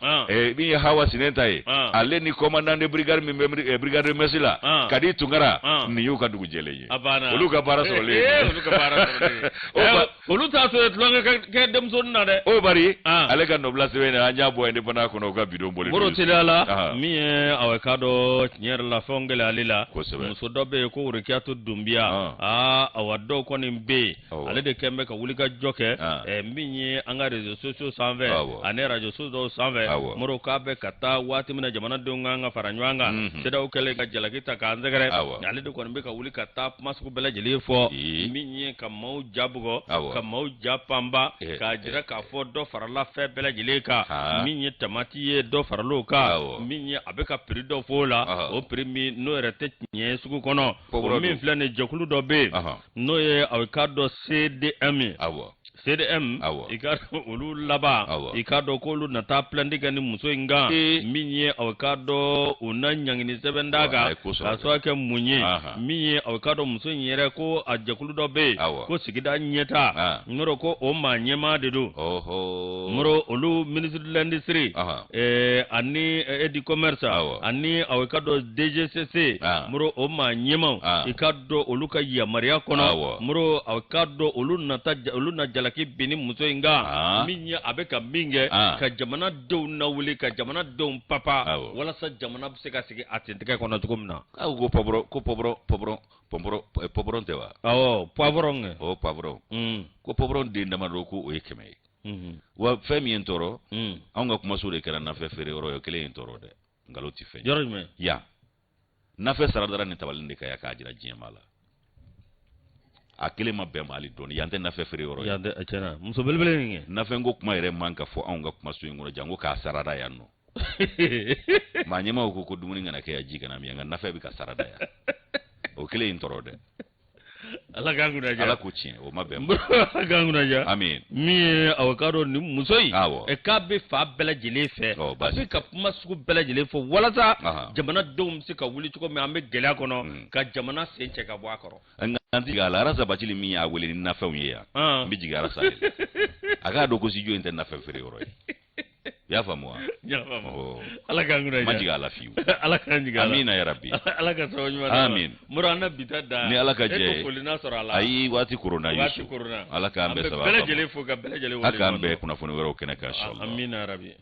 min ye Hawa Sinɛnta ye, ale ni commandant de brigade min bɛ brigade de mœurs la, Kadi Tunkara. Nin y'u ka dugu jɛlen ye, olu ka baara sɔrɔlen. Olu ka baara sɔrɔlen, olu t'a to tulonkɛ kɛ denmisɛnnin na dɛ. O bari ale ka nɔbila sɛbɛn in, an y'a bɔ Indépendant kɔnɔ, u ka bidon bɔlen. Moro, teliya la, min ye aw k'a dɔn tiɲɛ yɛrɛ la fɛnw gɛlɛyali la, muso dɔ bɛ yen ko Worokiyatu Dunbiya. Aa, awa, dɔw kɔni bɛ yen, ale de kɛn bɛ ka wuli ka jɔ kɛ min ye an ka réseaux sociaux sanfɛ ani radio so dɔw sanfɛ. Moro, k'a bɛ ka taa waati min na jamanadenw kan ka fara ɲɔgɔn kan, CEDEAO kɛlen ka jalaki ta k'an sɛgɛrɛ, ale de kɔni bɛ ka wuli ka taa kuma sugu bɛɛ lajɛlen fɔ, min ye ka maaw ja bugɔ, ka maaw ja panba, k'a jira k'a fɔ dɔ farala fɛn bɛɛ lajɛlen kan. Min ye tamati ye, dɔ faral'o kan. Min ye a bɛ ka prix dɔ fɔ o la, o prix min n'o yɛrɛ tɛ tiɲɛ ye sugu kɔnɔ. O min filɛ nin, jɛkulu dɔ bɛ yen, n'o ye a k'a dɔn CDM ye. CDM Awɔ. I k'a dɔn olu laban Awɔ. i k'a dɔn k'olu na taa plainte kɛ nin muso in kan Ee. min ye aw k'a dɔn u na ɲangini sɛbɛn d'a Awɔ, a kan ye ko sɔrɔ k'a dɛ. sababu kɛ mun ye Aha. min ye aw k'a dɔn muso in yɛrɛ ko a jɛkulu dɔ bɛ yen Awɔ. ko sigida ɲɛta Ah. Moro ko o maa ɲɛmaa de don Ɔhɔ. Moro olu ministre de l'industrie Aha. ani et du commerce Awɔ. ani aw k'a dɔn DGCC Ah. Moro o maa ɲɛmaaw Ah. i k'a dɔn olu ka yamaruya kɔnɔ Awɔ. Moro aw k'a dɔn olu nata olu na jalaki bin nin muso in kan Ah. min ye a bɛ ka min kɛ Ah. ka jamanadenw lawuli ka jamanadenw papa Awɔ. walasa jamana bɛ se ka sigi a sentigɛ kɔnɔ cogo min na Aw ko poivron ko poivron poivron poivron poivron tɛ wa? Awɔ, poivron kɛ. O poivron. Ko poivron den damadɔ ko o ye 100 ye. Wa fɛn min ye n tɔɔrɔ, anw ka kumaso de kɛra nafɛn feere yɔrɔ ye, o kelen ye n tɔɔrɔ dɛ. Nkalon tɛ fɛn ye. Yɔrɔ jumɛn? Yan. Nafɛn saradara ni tabali de ka yan k'a jira diɲɛmaa la. A kelen ma bɛn ma hali dɔɔni. Yan tɛ nafɛn feere yɔrɔ ye. Yan tɛ, tiɲɛ na muso belebele in kɛ. Nafɛn ko kuma yɛrɛ man ka fɔ anw ka kumaso in kɔnɔ janko k'a sarada yan nɔ. Maa ɲɛmaaw ko ko dumuni kana kɛ yan, ji kana min yan, nka nafɛn bɛ ka sarada yan. O kelen ye n tɔɔrɔ dɛ. Ala k'an kunna diya. Ala ko tiɲɛ, o ma bɛn ma. Ala k'an kunna diya. Amin. Min ye aw k'a dɔn nin muso in Awɔ. k'a bɛ fa bɛɛ lajɛlen fɛ Ɔ, a baasi bɛ ka kuma sugu bɛɛ lajɛlen fɔ walasa Ahan. jamanadenw bɛ se ka wuli cogo min an bɛ gɛlɛya kɔnɔ ka jamana sen cɛ ka bɔ a kɔrɔ. Nka an ti jigin a la Arasa Bacili min y'a wele ni nafɛnw ye yan. An. N bɛ jigin Arasa de la. A k'a dɔn ko studio in tɛ nafɛn feere yɔrɔ ye. I y'a faamu wa? N y'a faamu. Ɔ. Ala k'an kunna N ma diya. jigin a la fiyewu. Ala k'an jigin a la. Amina yarabi. Ala ka sababu ɲuman d'an ma. Amin. Moro an na bi ta dan. Ni Ala ka jɛ E ye. ko foli n'a sɔrɔ a la. Ayi, waati koronna Waati Yusu. koronna. Ala k'an An bɛɛ bɛ sababa bɛɛ ma. lajɛlen fo ka bɛɛ lajɛlen Ala k'an waleɲuman bɛn dɔn. kunnafoni wɛrɛw kɛnɛ kan inshallah. Amina yarabi.